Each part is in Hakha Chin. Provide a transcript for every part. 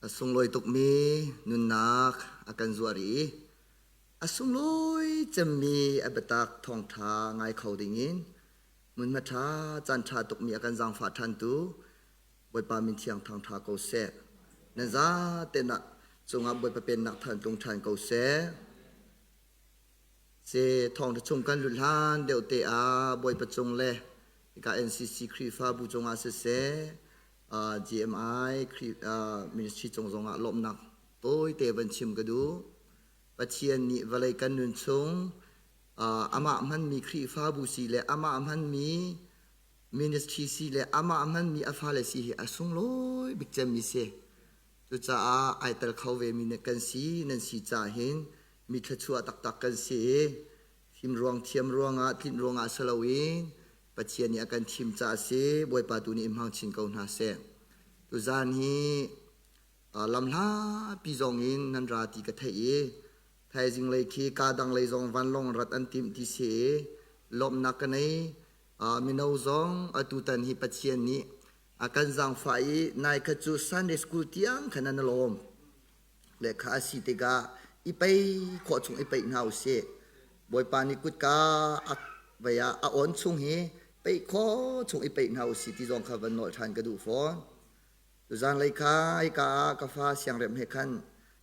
A sunglawi tukmi nunnak a kan zuar i a sunglawi cemmi a biatak thawngṭha ngai kho dingin hmunhma ṭha caan ṭha tukmi a kan zaangfah ṭhantu Bawipa min thiang thangṭha ko seh. Nan zaten ah cungah Bawipa pennak than tlung ṭhan ko seh. Se thawngṭha chung kan lut hlan deuh te ah Bawipa cung le hika NCC Khrihfabu cungah siseh GMI ministry cung zongah lawmhnak tawite van chim ka duh. Pathian nih vawlei kan nun chung amah hmanmi Khrihfabu si le amah hmanmi ministry si le amah hmanmi a fale si hi a sunglawi bik cemmi si. Cucaah ai tel kho ve mi kan si nan si caah hin mi thluachuah taktak kan si i fim ruang thiam ruangah tlinh ruangah si loin Pathian nih a kan thim caah a si. Bawipa tu nih in hmang chin ko hna seh. Tuzaan hi lamhlapi zong in nan ra ti ka theih i thaizing lei khi kaa dang lei zong vanlawng rat an timh ti si i lawmhnak ka nei. Mino zong atutan hi Pathian nih a kan zaangfah i nai kha cu Sunday school tiang khan an lawm. Le kha a si tikah i pei khawh chung i peih hna u sih. Bawipa nih kutka a vei ah a awn chung hi peih khawh chung i peih hna u sih ti zong kha van nawl ṭhan ka duh fawn. Tuzanlei kha hika ah ka fa siangrem he khan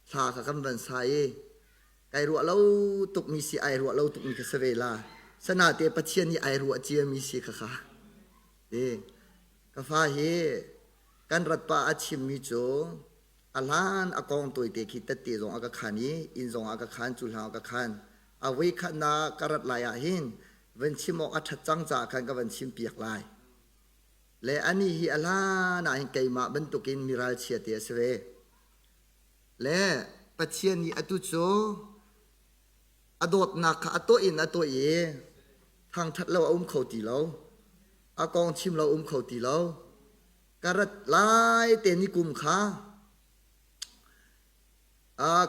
thla kha kan van sa i kai ruah lo tukmi si ai ruah lo tukmi kha si ve la. Sanate Pathian nih ai ruah ciami si kha kha. Ti ka fa hi kan rat pa a chimmi cu a hlan a kong tawite khi tette zong a ka khan i inn zong a ka khan cu hlang a ka khan a voi khatnak ka rat lai ah hin van chim awk a ṭhat cang caah khan ka van chim piak lai le anih hi a hlan ah hin keimah bantukin mi ralchia te a si ve le Pathian nih atu cu a dawtnak kha a tuah in a tuah i thangṭhat lo a um kho ti lo a kong chim lo um kho ti lo ka rat lai te ni kum kha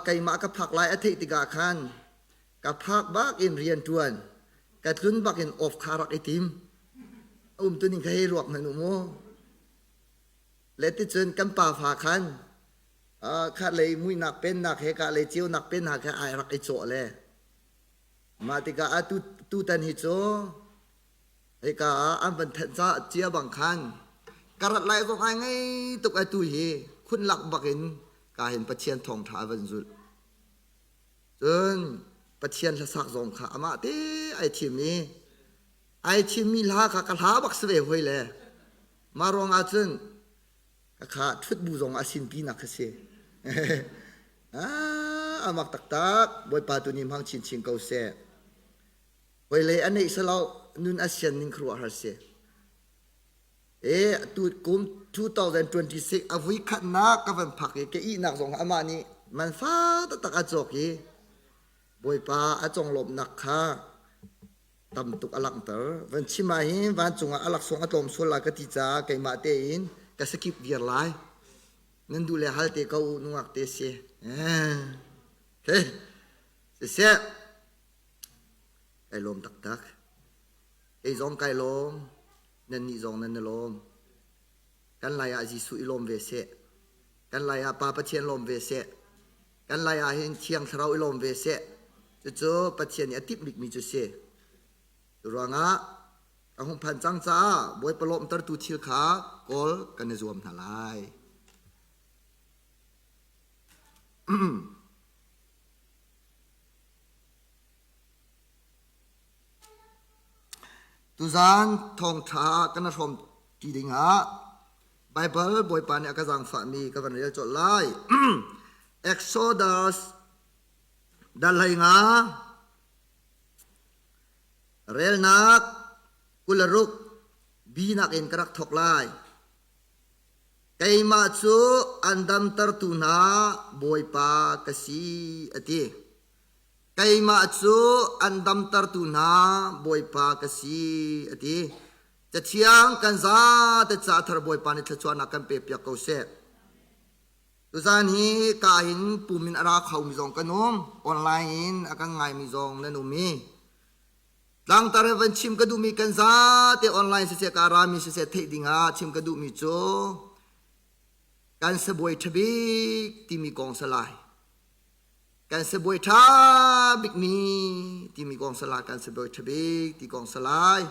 keimah ka phak lai a theih tikah khan ka phak bak in rian ṭuan ka tlun bak in off kha rak i tim a um tu ning kha hei ruak hmanh u mu le ticun kan pa fa khan khat lei muihnak pennak he ka lei ceunak pennak he ai rak i cawh le mah tikah atu tutan hi cu Hika ah an van thanh caah cia bang khan ka rat lai zong ai ngei tuk atu hi khun lak bak in ka hin Pathian thawngṭha a van zulh. Cun Pathian hlasak zong kha amah te ai thim i ai thimmi hla kha ka hla bak si ve hoi le mah ruang ah cun ka kha ṭhut bu zong a sinpi nak kha si. ah, amak taktak Bawipa tu nih hmang chinchin ko seh. Hawilei a neih salo nun a sian ning khuaruahhar si. E tu kum 2026 a vui khatnak ka van phak i ka ihnak zong amah nih man fa taktak a cawk i Bawipa a conglawmhnak kha tam tuk a langhter. Van chim ah hin vancung ah a laksawng a tlawm sual lai ka ti caah keimah tein ka sakip viar lai. Nan duh le hal te ko u nungak te si. Eh. Okay. Siseh. Kai lawm taktak. Kei zong kai lawm. Nannih zong nan i lawm. Kan lai ah Jesuh i lawm ve seh. Kan lai ah Pa Pathian lawm ve seh. Kan lai ah hin Thiang Thlarau i lawm ve seh. Cucu Pathian nih a timh bikmi cu si. Cu ruangah ka hung phan cang caah Bawipa lawmhtertu thil kha kawl kan i zuam hna lai. Tuzaan thawngṭha kan i hrawm ṭi dingah Baibal Bawipa nih a ka zaangfahmi ka van rel colh lai. Exodus dal 15 relnak 26 binak in ka rak thawk lai. Keimah cu an damtertu hna Bawipa ka si, a ti. Keimah cu an damtertu hna Bawipa ka si, a ti. Cathiang kan zate ca thar Bawipa nih thluachuahnak kan pepiak ko seh. Tuzaan hi ka hin pum in a ra khomi zong kan um, online in a kan ngaimi zong nan um i tlangtar he van chim ka duhmi kan zate online siseh ka rami siseh theih dingah chim ka duhmi cu. Kan sibawi ṭha bik timi kong si lai. Kan sibawi ṭha bikmi timi kong si lai. Kan sibawi ṭha bik ti kong si lai.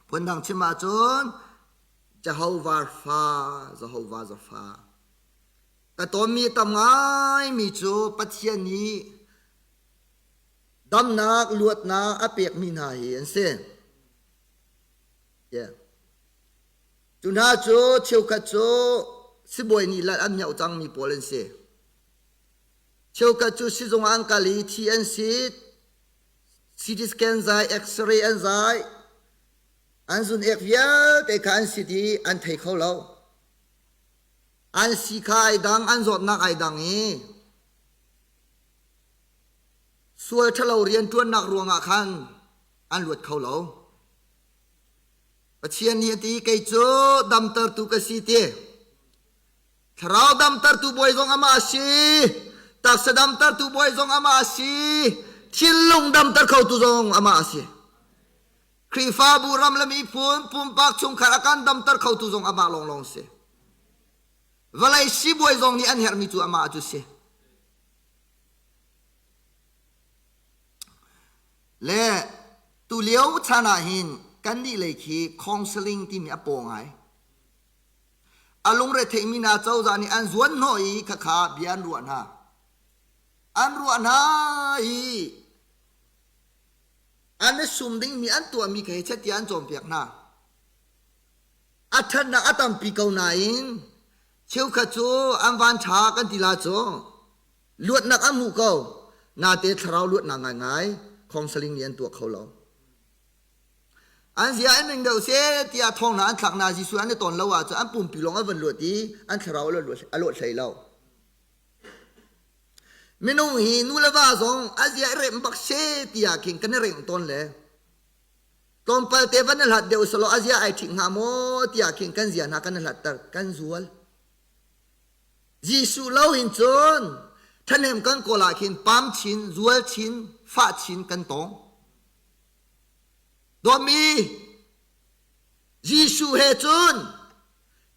Phundang chim ahcun Jehovah fa, Jehovah zafa. Ka tawnmi tam ngaimi cu Pathian nih damnak luatnak a pekmi hna hi an si. Yeah. Cu hna cu cheukhat cu sibawi nih lal an mioh cangmi pawl an si. Cheukhat cu sizung ah an kal i thi an sit, CT scan zai, X-ray an zai, an zun ek vialte kha an sit i an thei kho lo. An si kha ai dang, an zawtnak ai dang i sual ṭhalo rianṭuannak ruangah khan an luat kho lo. Pathian nih a ti, kei cu damtertu ka si ti. Thlarau damtertu bawi zong amah a si. Taksa damtertu bawi zong amah a si. Thinlung damter khotu zong amah a si. Khrihfabu ram le miphun pumpak chungkhar a kan damter khotu zong amah lawnglawng si. Vawlei sibawi zong nih an herhmi cu amah cu si. Le tulio chan ah hin kannih lei khi counseling timi a paw ngai. A lungre theimi hna cozah nih an zuan hnawh i khakha bia an ruah hna. An ruah hna i an i sum dingmi an tuahmi kha hechet tiah an cawnpiak hna. A ṭhatnak a tampi ko nain cheukhat cu an van ṭha kan ti la cu Luatnak an hmuh ko. Nate thlarau luatnak ngaingai counseling nih an tuah kho lo. An zia an ning deuh seh tiah thawng hna an thlak hna Jesuh an i ton lo ahcun an pumpi lawng an van luat i an thlarau a luat hlei lo. Minung hi nu le va zong a zia i remh bak she tiah khin kan i rengh tawn le tlawmpal te van i hlat deuh selaw a zia ai ṭhing hnga maw tiah khin kan zia hna kan i hlatter kan zual. Jesuh lo hin cun ṭhahnem kan kawl ah khin pam chin, zual chin, fah chin kan tong. Dawtmi, Jesuh he cun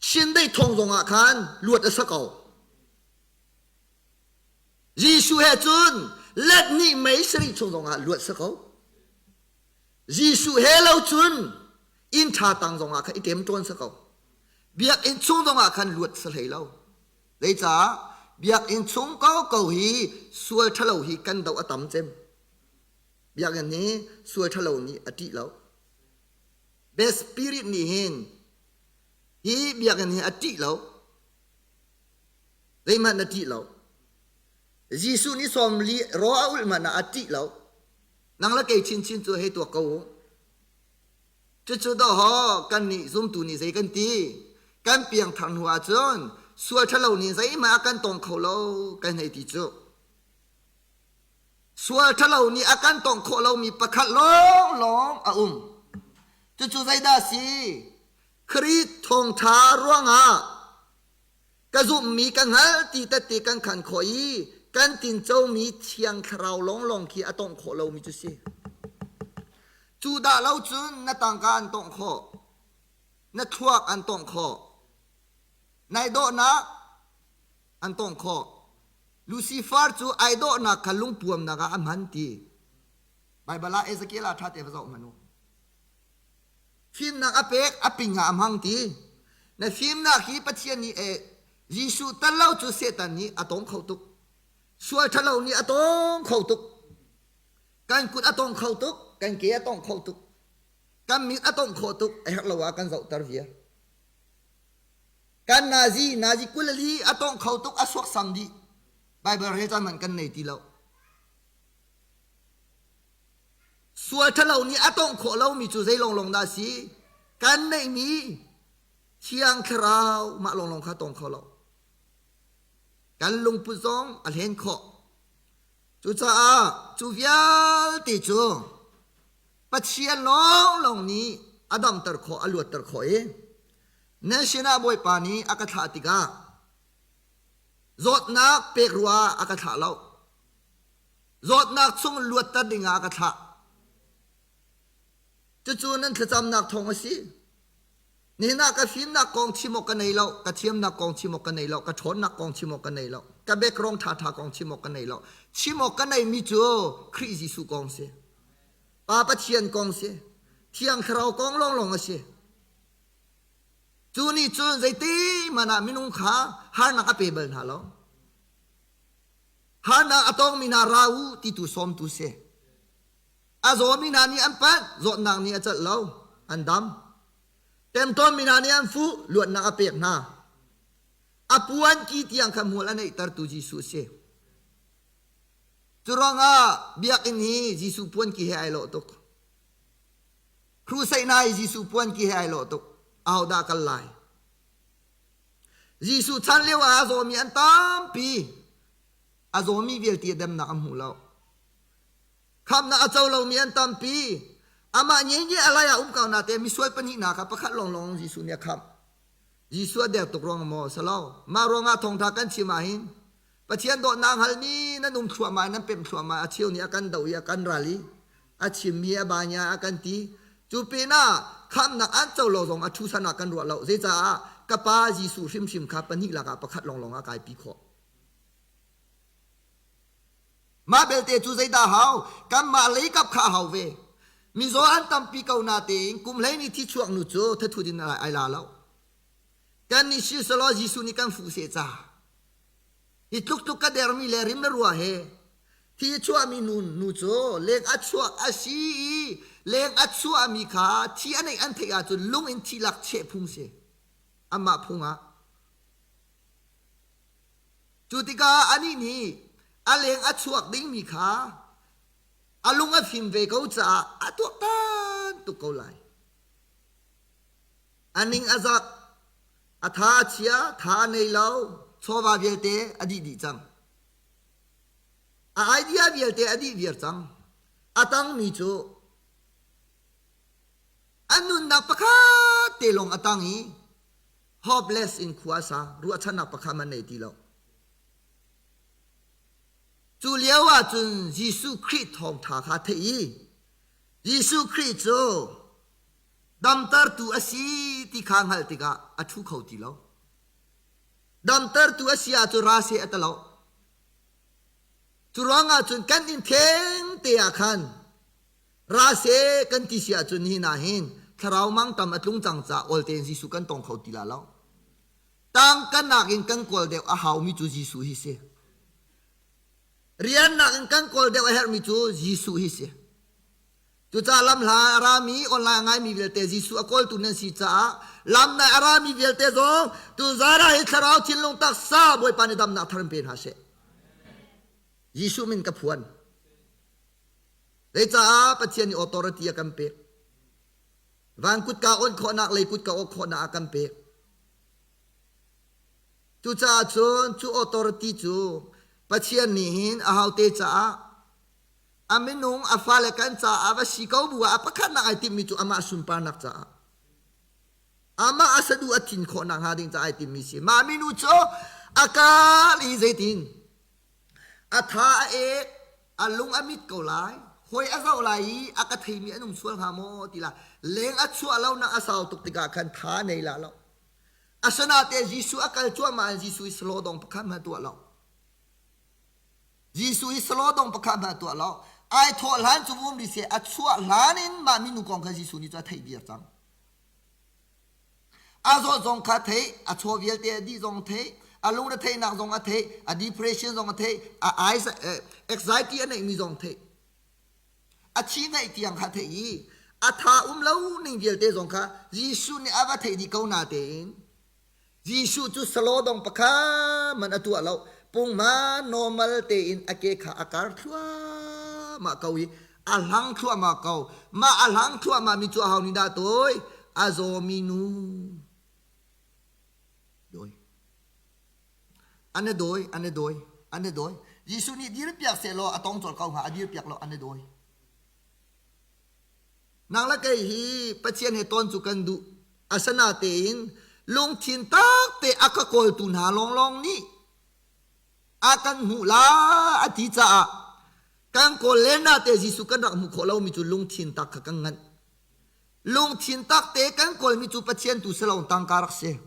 chindeih thawng zongah khan luat a sa ko. Jesuh he cun let nih mei sarih chung zongah luat sa ko. Jesuh he lo cun inn ṭha tang zongah khan i ṭemṭawn sa ko. Biakinn chung zongah khan luat sa hlei lo. Zeicah biakinn chung ko ko hi sual ṭhalo hi kan doh a tam cem. Biakinn hi sual ṭhalo nih a ṭih lo. Best spirit nih hin hi biakinn hi a ṭih lo. Zeihmanh a ṭih lo. Jesuh nih sawmli raw a ulh hmanh ah a ṭih lo. Nang le kei chinchin cu hei tuak ko u. Cucu dawhaw kannih zumtu nih zei kan ti? Kan piangthar hnu ahcun sual ṭhalo nih zeihmanh a kan tong kho lo kan hei ti cu. Sual ṭhalo nih a kan tong khawh lomi pakhat lawnglawng a um. Cucu zeidah a si? Khrih thawngṭha ruangah Ka zumhmi ka hngalh ti tette kan khan khawh i kan tincomi Thiang Thlarau lawnglawng khi a tongh khawh lomi cu si. Cu dah lo cun na tangka an tongh khawh, na thluak an tongh khawh, nai dawhnak an tongh khawh. Lucifer cu ai dawhnak kha lungpuamnak ah a hman ti. Baibal ah Ezekiel ah ṭha te va zoh hmanh u. Fimnak a pek, a ping ah a hmang ti. Na fimnak hi Pathian nih eh, Jesuh tal lo cu Satan nih a tong kho tuk. Sual ṭhalo nih a tong kho tuk. Kan kut a tong kho tuk, kan ke a tong kho tuk. Kan mit a tong kho tuk, a herh lo ah kan zohter viar. Kan nazi, nazi kulali a tong kho tuk, a suaksam dih. Bible rel caan hmanh kan nei ti lo. Sual ṭhalo nih a tawngh khawh lomi cu zei lawnglawng dah a si? Kan neihmi Thiang Thlarau mah lawnglawng kha tawng kho lo. Kan lungput zong a hlen khawh. Cucaah cu vialte cu Pathian lawnglawng nih a damter khawh, a luatter khawh i nan sinah Bawipa nih a ka thlah tikah zawtnak pek rua a ka thlah lo. Zawtnak chung luatter dingah a ka thlah. Cucu nan thlacamnak thawng a si. Nihin ah ka fimnak kong chim awk ka nei lo, ka thiamnak kong chim awk ka nei lo, ka ṭhawnnak kong chim awk ka nei lo, ka background ṭhaṭha kong chim awk ka nei lo. Chim awk ka neimi cu Khrih Jesuh kong si. Pa Pathian kong si. Thiang Thlarau kong lawnglawng a si. Cu nih cun zeiti hmanh ah minung kha harnak a pe bal hna lo. Harnak a tongmi hna ra u ti tu sawmtu si. A zawmi hna nih an panh, zawtnak nih a celh lo, an dam. Temtawnmi hna nih an fuh, luatnak a pek hna. A puan ki tiang kha hmual a neihtertu Jesuh a si. Cu ruangah biakinn hi Jesuh puan ki he ai lawh tuk. Crusade hna hi Jesuh puan ki he ai lawh tuk. Ahodah kal lai? Jesuh chan lio ah a zawmi an tampi. A zawmi vialte demnak an hmu lo. Khamnak a co lomi an tampi. Amah nyenye a lai ah um ko na te misual pahnih hna kha pakhat lawnglawng Jesuh nih a khamh. Jesuh a der tuk ruang maw? Salo. Mah ruangah thawngtha kan chim ahhin Pathian dawtnak hngalmi nan um thluahmah nan pemh thluahmah a cheu nih a kan doh i a kan ral i a chimmi a banya a kan ti. Cu pinah khamhnak an co lo zong a ṭhusan ah kan ruah lo. Zecaah ka pa Jesuh hrimhrim kha pahnih lakah pakhat lawnglawng a kaipi khawh. Mah belte cu zeidah hau? Kanmah leikap kha a hau ve. Mizaw an tampi ko natein kum hleini thi chuak nu cu thathut in ai la lo. Kan nih siselaw Jesuh nih kan fuh seh ca. Hi tluk tluk ka dermi le rim le rua he thi chuahmi nu, nu cu leng a chuak a si i leng a chuahmi kha thi a neih an theih ahcun lung in thi lak cheh phung si. Amah phung ah. Cu tikah anih nih a leng a chuak dingmi kha a lung a fim ve ko caah a tuaktan tuk ko lai. A ning a zak, a tha a chia, tha a nei lo, chawva vialte a dih dih cang. A idea vialte a dih viar cang. A tangmi cu a nunnak pakhat te lawng a tang i hopeless in khua a sa ruahchannak pakhat man nei ti lo cu lio ah cun Jesuh Khrih thawngtha kha theih i Jesuh Khrih cu damtertu a si ti kha hngalh tikah a ṭhu kho ti lo damtertu a si ahcun ra seh a ti lo cu ruangah cun kan inn theng te ah khan Ra seh kan ti si ahcun nihin ah hin thlarau mangtam a tlung cang caah awl tein Jesuh kan tong kho ti la lo. Tangka nakin kan kawl deuh a haumi cu Jesuh hi si. Rian nakin kan kawl deuh a herhmi cu Jesuh hi si. Cucaah lamhla a rami online a ngaimi vialte Jesuh a kawltu nan si caah lam nai a rami vialte zong tuzaan ah hi thlarau thinlung taksa Bawipa nih damnak thar in pe hna seh. Jesuh min ka phuan. Zeicah Pathian nih authority a kan pek? Van kutka on khawhnak lei kutka awk khawhnak a kan pek. Cucaah cun cu authority cu Pathian nih hin a haute caah a minung a fale kan caah va si ko bu ah a pakhatnak ai timhmi cu amah sunparnak caah amah a sadu a thin khawhnak hnga ding caah ai timhmi si. Mah minu cu a kal i zeitin A tha a ek, a lung a mit ko lai. Hawi a zoh lai i a ka theimi an um sual hnga maw ti la. Leng a chuah lonak a sau tuk tikah khan tha nei la lo. Asinain Jesuh a kal cuahmah in Jesuh i selaw dong pakhat hmanh tuah lo. Jesuh i selaw dong pakhat hmanh tuah lo. Ai thawh hlan cu vum ri seh a chuah hlan in mah minu kong kha Jesuh nih cu a theih viar cang. A zawt zong kha theih, a chaw vialte a dih zong theih, a lungretheihnak zong a theih, a depression zong a theih, a anxiety a neihmi zong theih. A thi ngeih tiang kha theih i a tha um lo ning vialte zong kha Jesuh nih a va theih dih ko na tein Jesuh cu salo dong pakhat man a tuah lo punghman normal tein a ke kha a kar thluahmah ko i a hlang thluahmah ko mah a hlang thluahmah mi cu aho nih dah tawi a zawmi nu dawi an i dawi an i dawi an i dawi Jesuh nih dir piak sehlaw a tong colh ko hnga a dir piak lo an i dawi Nang le kei hi Pathian he tawn cu kan duh. Asinatein lungthin tak te a ka kawltu hna lawnglawng nih a kan hmuh la a ti caah kan kawl len na te Jesuh kan rak hmuh khawh lomi cu lungthin tak kha kan nganh. Lungthin takte kan kawlmi cu Pathian tu si lo tangka rak si.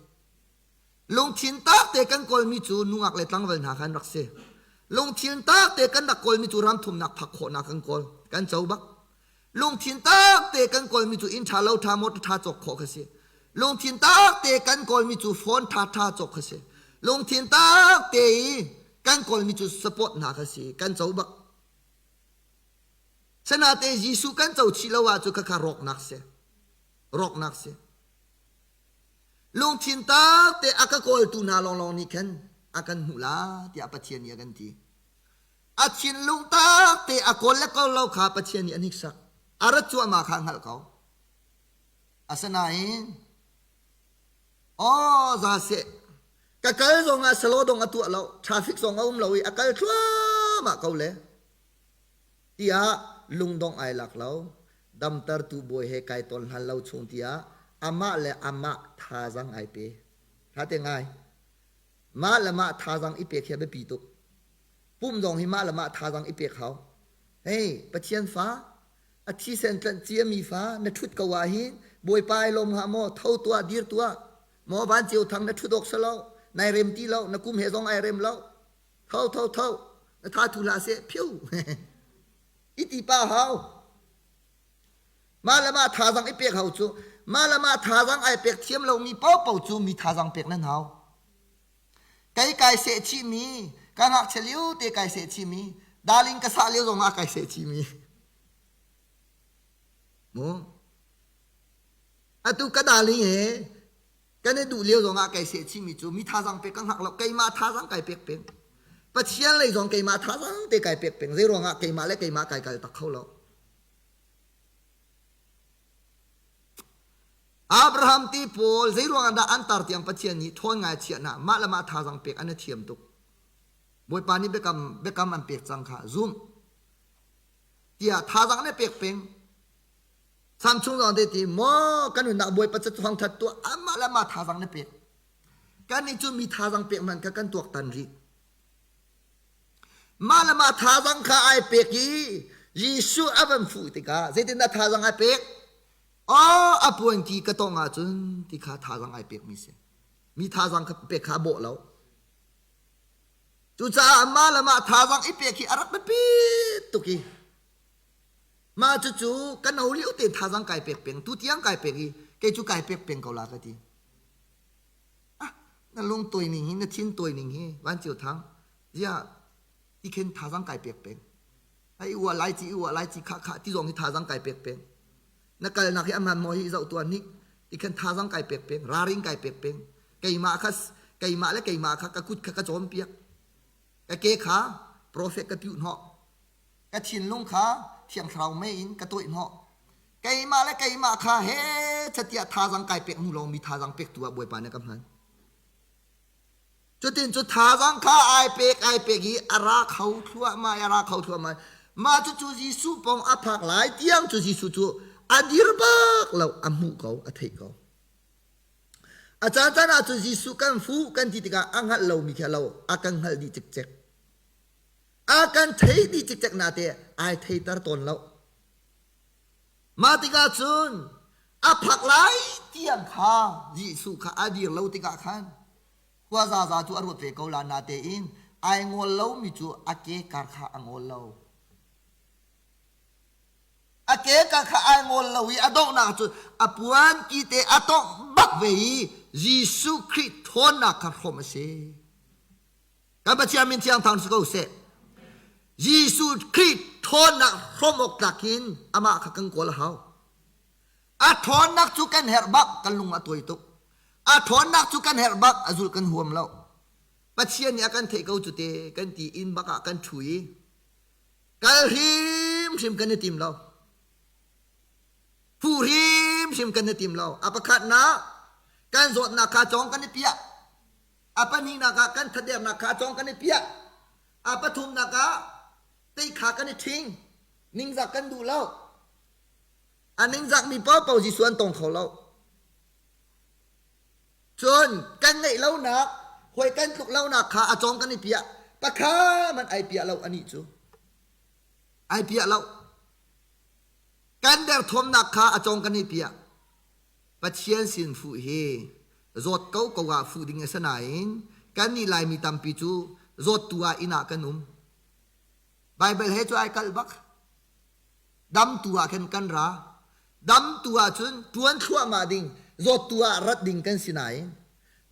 Lungthin takte kan kawlmi cu nungak le tlangval hna khan rak si. Lungthin takte kan rak kawlmi cu ram thumnak phak khawhnak kan kawl. Kan co bak. Lungthin takte kan kawlmi cu inn ṭha lo ṭha motor ṭha cawk khawh kha si. Lungthin takte kan kawlmi cu phone ṭha ṭha cawk kha si. Lungthin takte i kan kawlmi cu support hna kha si. Kan co bak. Sanate Jesuh kan co chih lo ahcun khakha rawknak si. Rawknak si. Lungthin takte a ka kawltu hna lawnglawng nih khan a kan hmuh la tiah Pathian nih a kan ti. A thinlung takte a kawl le kawl lo kha Pathian nih a hniksak. A rat cuahmah kha a hngalh ko. Asinain, aw za seh, ka kal zong ah salo dong a tuah lo, traffic zong a um lo i a kal thluahmah ko le tiah lungdong ai lak lo. Damtertu bawi he kai tawn hlan lo chung tiah amah le amah thazang ai pe. Tha te ngai. Mah le mah thazang i pek hi a biapi tuk. Pum zong hi mah le mah thazang i pek hau. Hei, Pathian fa, a thisen tlanh ciami fa na ṭhut ko ah hin Bawipa ai lawm hnga maw? Tho tuah, dir tuah. Maw van ceu thang na ṭhut awk si lo. Nai rem ti lo, na kum he zong ai rem lo. Tho, tho, tho. Na tha thu hlah seh, phiu. I ti pa hau. Mah le mah thazang i pek hau cu mah le mah thazang ai pek thiam lomi paohpaoh cu mi thazang pek nan hau. Kei kai seh chihmi, ka ngakchia lio te kai seh chihmi, darling ka sah lio zong ah kai seh chihmi. Mu. Atu ka darling he kan i duh lio zong ah kai seh chihmi cu mi thazang pek ka hngak lo, keimah thazang kai pek peng. Pathian lei zong keimah thazang te kai pek peng. Zei ruangah keimah le keimah kai kal tak kho lo. Abraham ti pawl zeiruang ah dah an tar tiang Pathian nih ṭhawn ngai chiahnak mah le mah thazang pek an i thiam tuk. Bawipa nih biakam biakam an pek cang kha zum tiah thazang ne pek peng. Samsung zong te ti maw kan nunnak Bawipa ca thawngṭhat tuah amah le mah thazang ne pek. Kan nih cu mi thazang pek man kha kan tuaktan rih. Mah le mah thazang kha ai pek i Jesuh a van fuh tikah zeitindah thazang ai pek? Aw a puanki ka tongh ahcun ti kha thazang ai pekmi si. Mi thazang kha pek kha a bawh lo. Cucaah mah le mah thazang i pek hi a rak biapi tuk i mah cucu ka no lio te thazang kai pek peng tu tiang kai pek i kei cu kai pek peng ko la ka ti. Ah, na lung tawi ning hi na thin tawi ning hi van cio thang ziah ti khen thazang kai pek peng. Ai ua lai ci ua lai ci kha kha ti zong hi thazang kai pek peng. Na kalnak hi a hman maw hi zoh tuah hnik ti khan thazang kai pek peng raring kai pek peng keimah kha keimah le keimah kha ka kut kha ka cawnpiak ka ke kha profet ka piuh hnawh ka thinlung kha thiang thlarau mei in ka toih hnawh keimah le keimah kha he chatiah thazang kai pek hnu lawng mi thazang pek tu ah bawipa nih ka hman Cutin cu thazaang kha ai pek ai pek i a ra kho thluahmah i a ra kho thluahmah. Mah cucu Jesuh pawng a phak lai tiang cu Jesuh cu a dir bak lo, a hmuh ko, a theih ko. A caan caan ah cun Jesuh kan fuh kan ti tikah a hngalh lomi khi a lo, a kan hngalh dih cikcek. A kan thei dih cikcek nate ai theiter tawn lo. Mah tikah cun a phak lai tiang kha Jesuh kha a dir lo tikah khan khua zaza cu a ruat ve ko la natein ai ngol lomi cu a ke kar kha a ngol lo. A ke kar kha ai ngol lo i a donghnak cun a puan ki te a tongh bak ve i Jesuh Khrih ṭhawnnak kha hrawm a si. Kan Pathian min thiang thang si ko seh. Jesuh Khrih ṭhawnnak hrawm awk tlak in amah kha kan kawl a hau. A ṭhawnnak cu kan herh bak, kan lung a tuai tuk. A ṭhawnnak cu kan herh bak, a zulh kan huam lo. Pathian nih a kan theih ko cu te kan ti inn bak ah kan ṭhu i kal hrimhrim kan i tim lo. Phu hrimhrim kan i tim lo. A pakhatnak kan zawtnak kha cawng kan i piah. A pahnihnak ah kan thadernak kha cawng kan i piah. A pathumnak ah tei kha kan i ṭhing. Ningzak kan duh lo. A ningzakmi paohpaoh Jesuh an tong kho lo. Cun kan ngeih lonak, hawi kan tluk lonak kha a cawng kan i piah. Pakha man ai piah lo anih cu. Ai piah lo. Kan derthawmnak kha a cawng kan i piah. Pathian sin fuh hi zawt ko ko ah fuh ding a si nain kannih Laimi tampi cu zawttu ah inn ah kan um. Baibal he cu ai kalh bak. Damtu ah khin kan ra. Damtu ah cun ṭuan thluahmah ding, zawttu ah rat ding kan si nain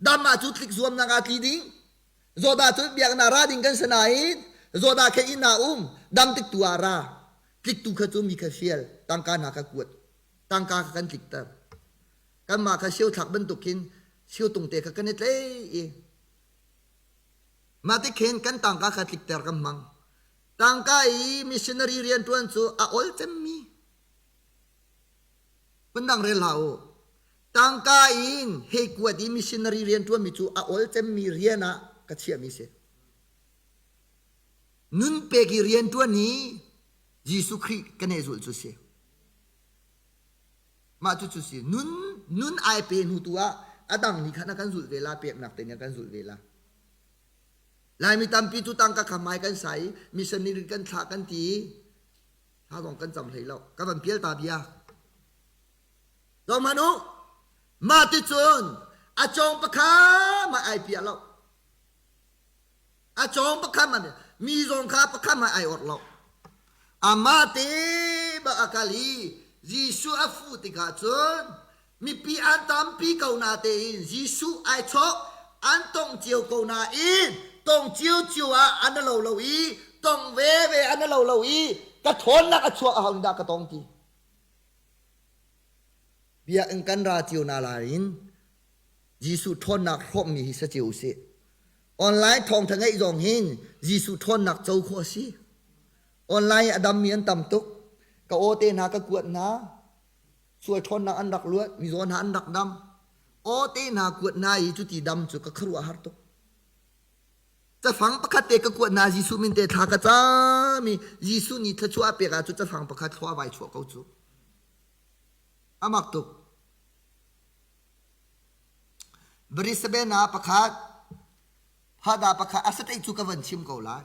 dam ah cu tlik zuamnak ah tli ding, zawt ah cun biaknak ra ding kan si nain zawt ah khin inn ah um, dam tik tu ah ra. Tliktu kha cu mi kha fial, tangka hna kha kuat, tangka kha kan tlikter. Kanmah kha sio thlak bantuk khin sio tung te kha kan i tlei i mah ti khin kan tangka kha tlikter kan hmang. Tangka i missionary rianṭuan cu a ol cemmi. Phundang rel hlah u. Tangka in hei kuat i missionary rianṭuanmi cu a ol cemmi rian ah ka chiahmi si. Nun pek i rianṭuan hi Jesuh Khrih kan hei zulh cu si. Mah cucu si. Nun, nun ai pe hnu tu ah a dang nih khan a kan zulh ve la, peknak te nih a kan zulh ve la. Laimi tampi cu tangka kha hmai kan sa i missionary kan thlah kan ti i thla zong kan cam hlei lo. Ka van pial ta bia. Zohhmanh u, mah ti cun a cawng pakha mah ai piah lo. A cawng pakhat hmanh mi zong kha pakhat hmanh ai orh lo. Amah te bak a kal i Jesuh a fuh tikah cun mipi an tampi ko na tein Jesuh ai chawk an tong cio ko nain tong ciocio ah an lo lo i tong veve an lo lo i ka ṭhawnnak a chuak a dah ka tong ti. Biakinn kan ra cio na lain Jesuh ṭhawnnak hrawmmi hi sa cio usih. Online thawngṭha ngeih zong hin Jesuh ṭhawnnak co khawh a si. Online a dammi an tam tuk. Ka aw te hna ka kuat hna. Sual ṭhawnnak an rak luat, mizaw hna an rak dam. Aw te hna kuat hna i cuti dam cu ka khuaruah har tuk. Cafang pakhat te ka kuat hna Jesuh min te thla ka cam i Jesuh nih thluachuah a pek ah cu cafang pakhat thlua vai chuah ko cu. Amak tuk. Brisbane ah pakhat, Hada pakhat a state cu ka van chim ko lai.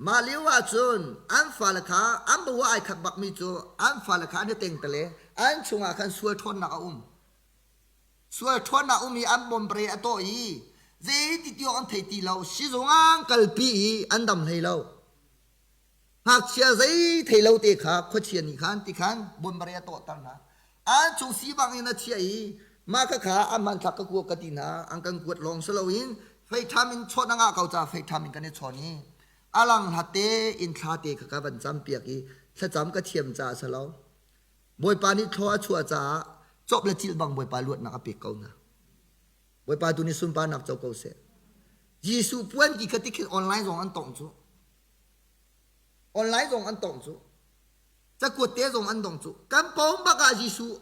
Mah lio ahcun an fale kha an bawa ai khat bakmi cu an fale kha an i tengtale an chungah khan sual ṭhawnnak a um. Sual ṭhawnnak um i an bombre a tawh i zeiti tiawk an thei ti lo sizung an kalpi i an dam hlei lo. Ngakchia zei thei lo te kha khuachia nih khan ti khan bombre a tawhter hna. An chung sivang in a chiah i mah khakha a hmanthlak ka kuak ka ti hna an kan kuat lawng si loin feitham in chawnh a ngah ko caah feitham in kan i chawn i a lang hlat te in thla te kha ka van cam piak i thlacam ka thiam caah si lo Bawipa nih thlaw a chuah caah cawp le cilh bang Bawipa luatnak a pek ko hna. Bawipa tu nih sunparnak co ko seh. Jesuh puan ki kha tikhin online zong an tongh cu. Online zong an tongh cu. Cakuat te zong an dong cu. Kan pawng bak ah Jesuh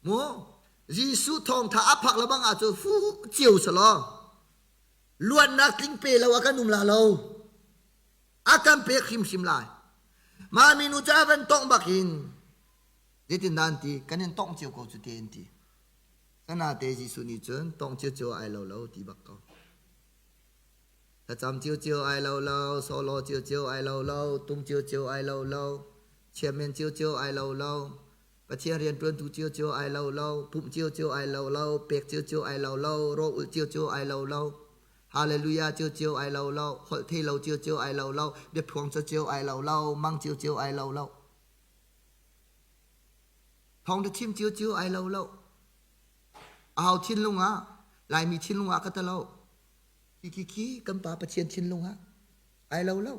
mu Jesuh thawngtha a phak lebang ah cu fu cio selaw luatnak tling pe lo a kan um la lo. A kan pek hrimhrim lai. Mah minu cu a van tongh bak in zeitindah an ti kan in tongh cio ko cu te an ti. Sanate Jesuh nih cun tongh cio cio ai lo lo ti bak ko. Thlacam ciocio ai lo lo, solo ciocio ai lo lo, tum ciocio ai lo lo, chairman ciocio ai lo lo, Pathian rianṭuantu ciocio ai lo lo, pumh ciocio ai lo lo, pek ciocio ai lo lo, rawl ulh ciocio ai lo lo, hallelujah ciocio ai lo lo, holh thei lo ciocio ai lo lo, biaphuang ciocio ai lo lo, mang ciocio ai lo lo. Thawngṭha chim ciocio ai lo lo. Aho thinlung ah, Laimi thinlung ah ka ta lo. Khi khi khi kan Pa Pathian thinlung ah ai lo lo.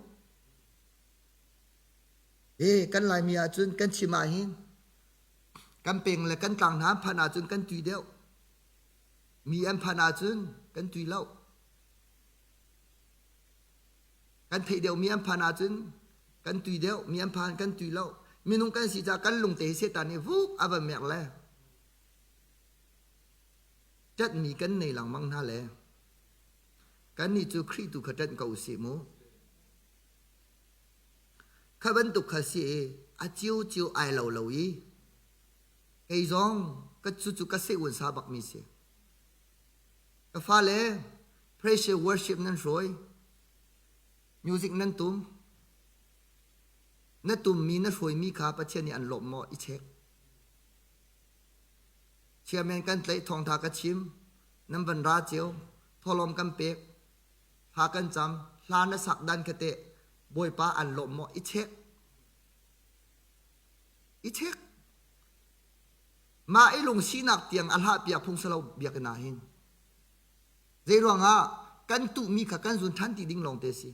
E kan Laimi ahcun kan chim ah hin kan peng le kan tlang hna an phanh ahcun kan tui deuh. Mi an phanh ahcun kan tui lo. Kan theih deuh mi an phanh ahcun kan tui deuh, mi an phan kan tui lo. Minung kan si caah kan lungte hi Satan nih vuk a van merh le Ṭanhmi kan nei lengmang hna le kannih cu Khrih tu kha ṭanh ko usih mu. Kha bantuk kha si i a ciocio ai lo lo i kei zong ka cucu ka seh-un sa bakmi si. Ka fale praise worship nan hruai, music nan tum, na tummi na hruaimi kha Pathian nih an lawmh maw i check. Chairman kan tlaih thawngtha ka chim. Nan van ra cio. Thawhlawm kan pek. Thla kan cam. Hla na sak dan kha teh Bawipa an lawm maw i check. I check. Mah i lungsinak tiang a hlah piak phung salo biakinn ah hin. Zeiruangah kan tuhmi kha kan zun ṭhan ti ding lawng te si.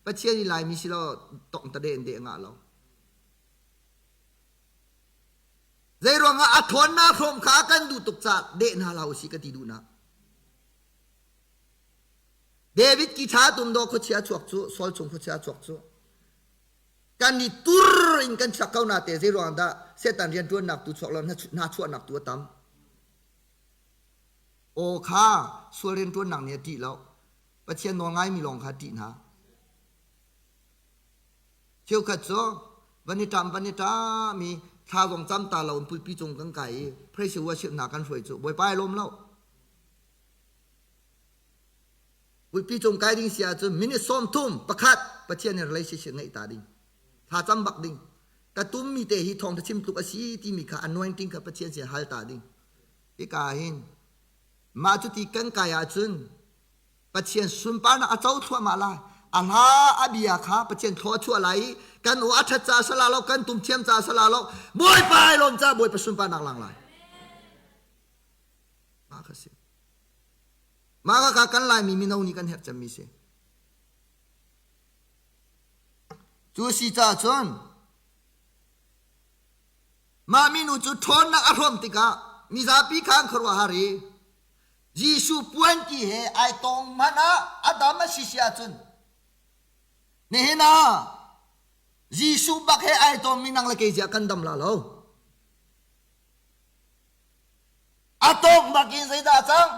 Pathian i Laimi si lo tong ta de in de ngah lo. Zeiruangah a ṭhawnnak hrawm kha kan duh tuk caah deh hna hlah usih ka ti duhnak. David ki ṭha tum daw khuachia chuak cu Saul chung khuachia chuak cu kan i tur in kan chuak ko na te zeiruang dah Satan rianṭuannak tu chuak lo hna chuahnak tu a tam. Aw kha sual rianṭuannak nih a ṭih lo. Pathian nawl ngaimi lawng kha a ṭih hna. Cheukhat cu van i ṭam van i ṭam i thla zong cam ta lo in pulpi cung kan kai i praise worship hna kan hruai cu Bawipa ai lawm lo. Pulpi cung kai ding si ahcun minute 30 pakhat Pathian he relationship ngeih ta ding. Thla cam bak ding. Ka tummi te hi thawngṭha chim tluk a si timi kha anointing kha Pathian sin hal ta ding. Hika hin mah cuti kan kai ahcun Pathian sunparnak a co thluahmah lai. A hla a bia kha Pathian thlua a chuah lai i kan aw a ṭhat caah sala lo, kan tum thiam caah sala lo, Bawipa ai lawm caah Bawipa sunparnak lang lai. Mah kha si. Mah kha kan Laimi mino nih kan herh cemmi si. Cu si caah cun mah minu cu ṭhawnnak a hrawm tikah mizapi kha an khuaruahhar i Jesuh puanki he ai tong hmanh ah a dam a si si ahcun nihin ah Jesuh bak he ai tongmi nang le kei ziah kan dam la lo. A tawk bak in zeidah a cang?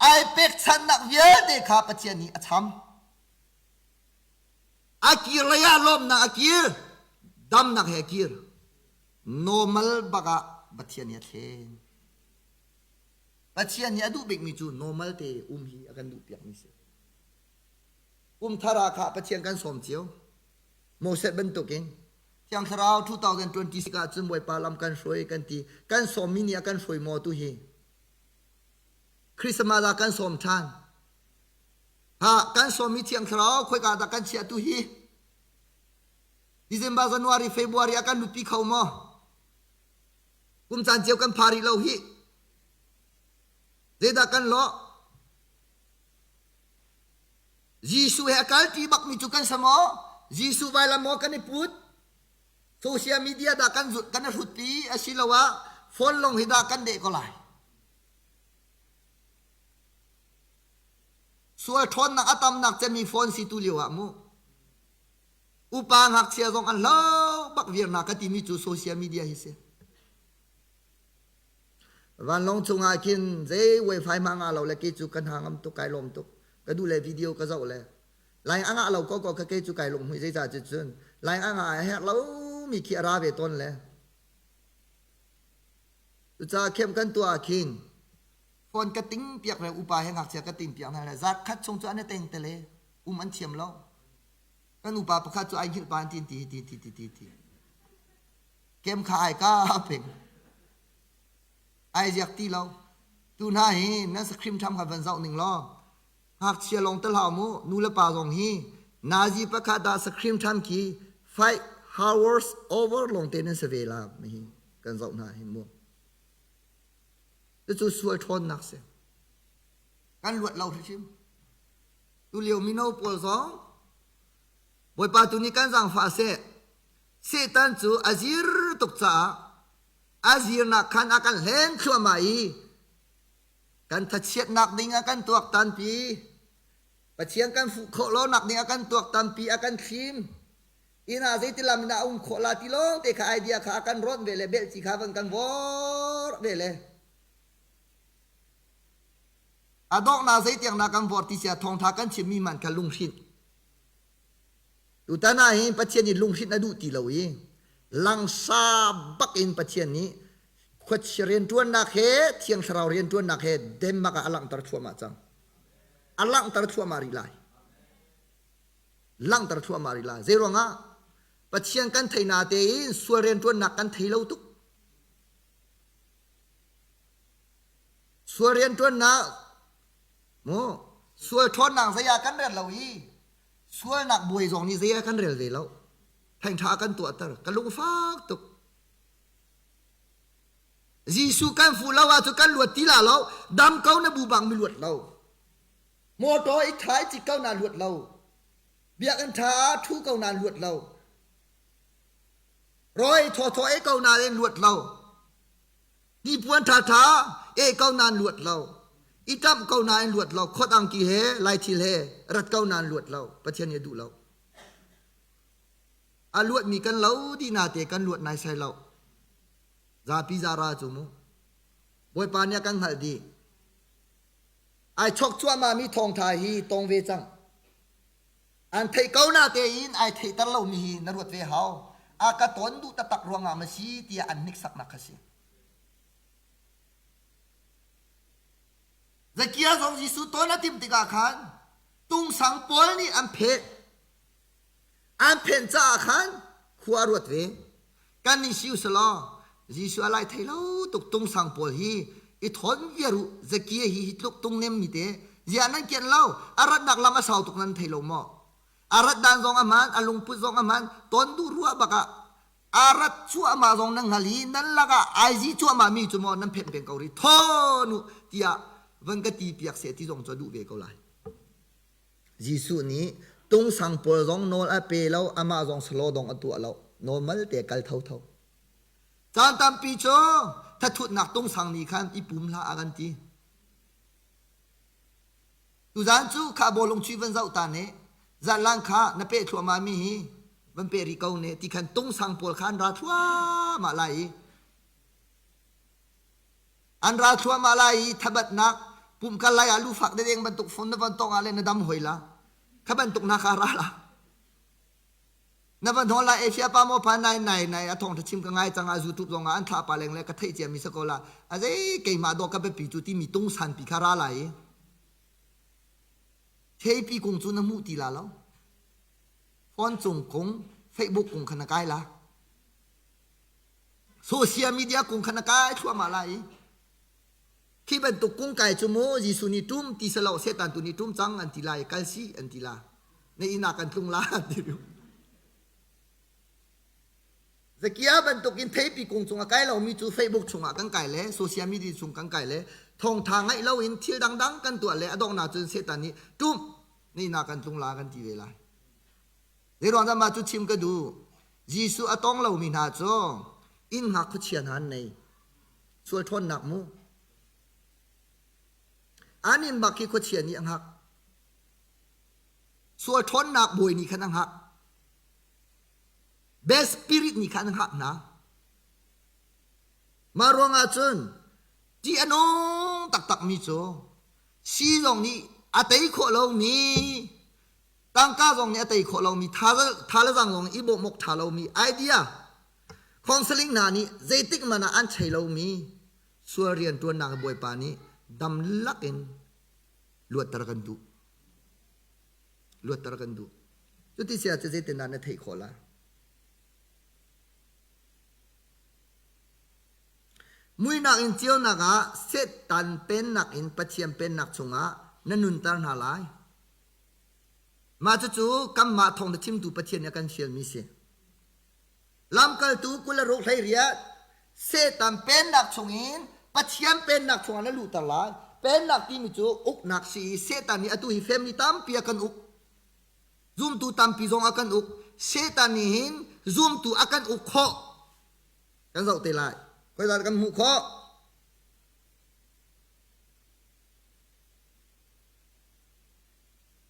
Ai pekchanhnak vialte kha Pathian nih a cham. A kir lei ah lawmhnak a kir, damnak he a kir. Normal bak ah Pathian nih a thlen. Pathian nih a duh bikmi cu normal te um hi a kan duh piakmi si. Kum thar ah kha Pathian kan sawm cio. Moses bantukin Thiang Thlarau 2026 ah cun Bawipa lam kan hruai kan ti. Kan sawmmi nih a kan hruai maw tu hi? Christmas ah kan sawm ṭhan. Ha, kan sawmmi Thiang Thlarau khoika dah kan chiah tu hi? December, January, February ah kan lupi kho maw? Kum caan cio kan pha rih lo hi. Zeidah kan lawh? Jesuh he a kalṭi bakmi cu kan si maw? Jesuh vailam maw kan i put? Social media dah kan kan i hrutpi asiloah phone lawng hi dah kan deh ko lai? Sual ṭhawnnak a tamnak cemmi phone si tu lio ah mu. Upa ngakchia zong an hlo bak viar na ka timi cu social media hi si. Vanlawng chungah khin zei wifi ma ngah lo le kei cu ka hna ngam tuk kai lawm tuk. Ka duh le video ka zoh le line a ngah lo ko ko ka kei cu kai lunghmuih zeicah cu cun line a ngah a herh lo mi khi a ra ve tawn le. Cucaah khem kan tuah ah khin phone ka ting piak le upa he ngakchia ka ting piak hna le zat khat chung cu an i teng tele um an thiam lo. Kan upa pakhat cu ai hngilh pa an ti ti ti ti ti ti ti. Kem kha ai ka peng. Ai ziak ti lo. Tu hna hi nan sakhrim ṭham kha van zoh ning law ngakchia lawng te hlah mu nu le pa zong hi nazi pakhat ah sakhrim ṭham khi 5 hours over lawng te nan si ve la hi kan zoh hna hi mu. Cucu sual ṭhawnnak si. Kan luat lo hrimhrim. Tulio mino pawl zong Bawipa tu nih kan zaangfah seh. Satan cu a zir tuk caah a zirnak khan a kan hlen thluahmah i kan thachiatnak ding a kan tuaktanpi. Pathian kan fuh khawh lonak ding a kan tuaktanpi, a kan thlim. Inn ah zeitilam in a um khawh la ti lawng te kha idea kha a kan rawnh ve le belhci kha van kan vorh ve le a donghnak zeitiang dah kan vorh ti sia thawngtha kan chimmi man kha lunghrinh Tutan ah hin Pathian nih lunghrinh a duh ti lo i langsa bak in Pathian nih khuachia rianṭuannak he Thiang Thlarau rianṭuannak he Denmark ah a langhter thluahmah cang. A langhter thluahmah rih lai. Langhter thluahmah rih lai. Zeiruangah? Pathian kan thei na tein sual rianṭuannak kan thei lo tuk. Sual rianṭuannak mu sual ṭhawnnak zei ah kan rel lo i sualnak buai zong nih zei ah kan rel ve lo. Thengṭha a kan tuahter. Ka lungfak tuk. Jesuh kan fuh lo ahcun kan luat ti la lo. Dam ko na bu bang mi luat lo. Motor i ṭha i cit ko na luat lo. Biakinn ṭha ah ṭhu ko na luat lo. Rawi thawthaw ei ko nain luat lo. Hnipuan ṭhaṭha eh ko nain luat lo. I ṭamh ko nain luat lo. Khot angki he laithil he rat ko nain luat lo. Pathian nih a duh lo. A luatmi kan lo dih nate kan luat naisai lo. Zapi zara cu mu. Bawipa nih a kan hngalh dih. Ai chok cuahmahmi thawngṭha hi tong ve cang. An theih ko na tein ai theihter lomi hi na ruat ve hau. A ka ton duh taktak ruangah ma si tiah an hniksaknak kha si. Zakia zong Jesuh ton a timh tikah khan tungsang pawl nih an pheh. An phenh caah khan khua a ruat ve. Kan nih si usalaw Jesuh a lai thei lo tuk tungsang pawl hi i thawn viar u Zakia hi hi tluk tung nem mi te ziah nan kian lo a ratnak lam a sau tuk nan thei lo maw a rat dan zong a hmaan a lungput zong a hmaan ton duh ruah bak ah a rat cuahmah zong nan hngal i nan lakah ai zi cuahmah mi cu maw nan phenh peng ko rih thawn u tiah van ka ti piak seh ti zong cu a duh ve ko lai Jesuh nih tungsang pawl zong nawl a pe lo, amah zong salaw dong a tuah lo. Normal te kal thotho. Caan tampi cu thathutnak tungsang nih khan i pum hlah a kan ti. Tuzaan cu kha bawlung chuih van zoh ta ne, zatlang kha na peh thluahmah mi hi van peh rih ko ne ti khan tungsang pawl kha an ra thluahmah lai i An ral thluahmah lai i thabatnak pumkal lai ah lufak dedeng bantuk phone na von tong ah le na dam hoi la. Kha bantuk na kha ra la. Na van hol lai Asia pa maw pa nai nai nai a thong chim ka ngai cang ah YouTube zong ah an thla pa leng le ka theih cia mi sa ko la. A zei keimah dawh ka biapi cu timi tung san pi kha ra lai i. Theipi kung cu na hmuh ti la lo. Phone cung kung, Facebook kung kha na kai la. Social media kung kha na kai thluahmah lai i khi bantuk kung kai cu mu Jesuh nih ṭum ti si lo Satan tu nih ṭum cang an ti lai kal si an ti la na inn ah kan tlung la an ti Zakia bantukin theipi kung cung a kai lomi cu Facebook chungah kan kai le social media chung kan kai le thawngtha ngaih loin thil dangdang kan tuah le a donghnak cun Satan nih ṭum na inn ah kan tlung la kan ti ve lai. Zeiruang dah mah cu chim ka duh? Jesuh a tong lomi hna cu inn hngak khuachia hna an nei. Sual ṭhawnnak mu. An inn bak khi khuachia nih a hngak. Sual ṭhawnnak bawi nih khan a hngak. Bad spirit nih khan a hngak hna. Mah ruangah cun ṭih a nung taktakmi cu si zong nih a tei khawh lomi Tangka zong nih a tei khawh lomi tha le zang zong i bawmh awk ṭha lomi idea counseling hna nih zeitik hmanh ah an chei lomi sual rianṭuannak Bawipa nih dam lakin luatter kan duh. Luatter kan duh. Cuti si ahcun zeitindah na theih khawh lai? Muihnak in ceunak ah Satan pennak in Pathian pennak chungah na nunter hna lai. Mah cucu kanmah thawngtha chimtu Pathian nih a kan fialmi si. Lamkaltu 26 hleiriat Satan pennak chungin Pathian pennak chungah na luhter lai. Pennak timi cu uknak si i Satan nih atu hi family tampi a kan uk. Zumtu tampi zong a kan uk. Satan nih hin zumtu a kan uk khawh. Kan zoh te lai. Khoi kan hmuh khawh?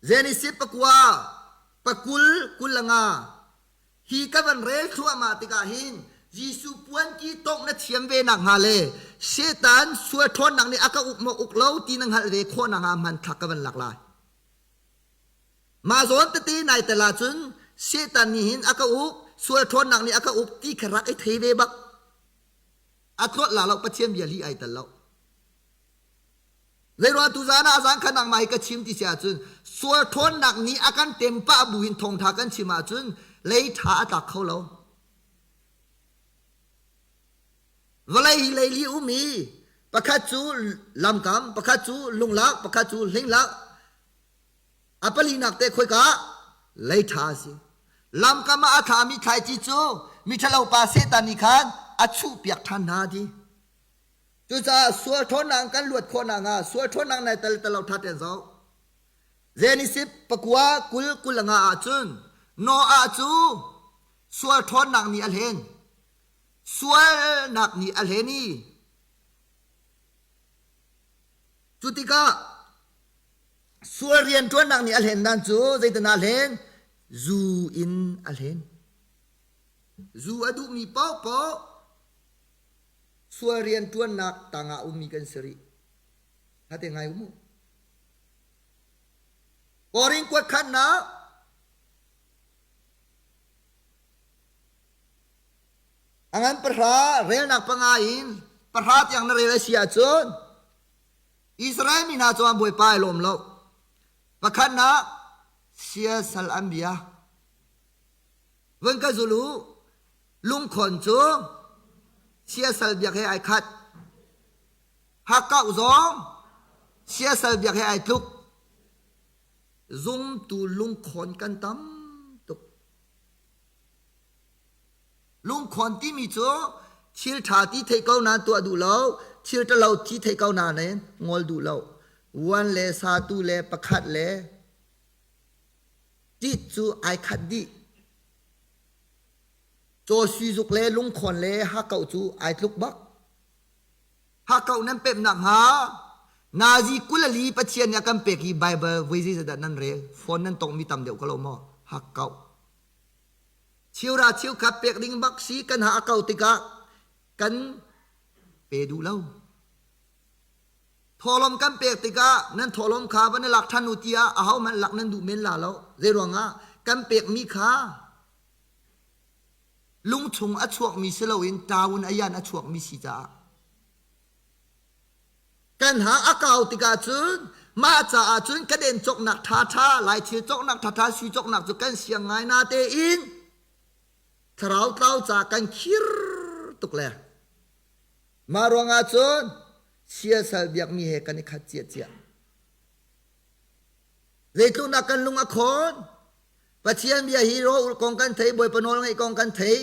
Genesis pakua, pakul, 25 Hi ka van rel thluahmah tikah hin Jesuh puanki tongh na thiam ve nakhnga le Satan sual ṭhawnnak nih a ka uk maw uk lo ti na hngalh ve khawh nakhnga hmanthlak ka van lak lai. Mah zawn tete nai tel ahcun Satan nih hin a ka uk, sual ṭhawnnak nih a ka uk ti kha rak i thei ve bak. A tlawt la lo Pathian bia li ai tel lo. Zeiruang tuzaan ah zan kha nangmah hi ka chim ti si ahcun sual ṭhawnnak nih a kan tem pah bu in thawngṭha kan chim ahcun lei ṭha a tlak kho lo. Vawlei hi leili um i Pakhat cu lamkam, pakhat cu lunglak, pakhat cu hlinglak. A palinak te khoika lei ṭha a si. Lamkam ah a thlami thlaici cu miṭhalo pa Satan nih khan a chuhpiak ṭhan hna ti. Cucaah sual ṭhawnnak in kan luat khawh nakhnga sual ṭhawnnak nai tel tel lo ṭha tein zoh. Genesis pakua 20 25 ahcun Noah cu sual ṭhawnnak nih a hlen. Sualnak nih a hlen i cu tikah sual rianṭuannak nih a hlen dan cu zeitin a hlen? Zu in a hlen. Zu a duhmi paohpaoh sual rianṭuannak tangah ummi kan si rih. Hate ngai u mu. Korin kuat khatnak a ngan pahra relnak panga in pahra tiang na rel a si ahcun Israel mi hna cu an Bawipa ai lawm lo. Pakhatnak siasal an bia. Vun ka zul u, lungkhon cu siasal biak he ai khat. Hakkauh zong siasal biak he ai tluk. Zumtu lungkhawn kan tam tuk. Lungkhawn timi cu thil ṭha ti theih ko nain tuah duh lo, thil ṭhalo ti theih ko nain ngol duh lo. Uan le satu le pakhat le ṭit cu ai khat dih. Caw suizuk le lungkhawn le hakkauh cu ai tluk bak. Hakkauh nan pemh nakhnga nazi 24 Pathian nih a kan pek i Baibal voi zeizat nan rel? Phone nan tongmi tam deuh ko lo maw? Hakkauh. Cheura cheukhat pek ding bak si kan ha a kau tikah kan pe duh lo. Thawhlawm kan pek tikah nan thawhlawm kha van i lak ṭhan u tiah ahohmanh lak nan duh men la lo. Zeiruangah kan pekmi kha lungchung a chuakmi si loin ṭaun a yan a chuakmi si caah. Kan ha a kau tikah cun mah caah cun kan en cawknak ṭhaṭha, lai thil cawknak ṭhaṭha, sui cawknak cu kan siang ngai na tein thlarau tlau ca kan khir tuk le mah ruangah cun siasal biakmi he kan i khat ciacia. Zeitluk dah kan lung a khawn? Pathian bia hi rawl kong kan thei, Bawipa nawl ngaih kong kan thei,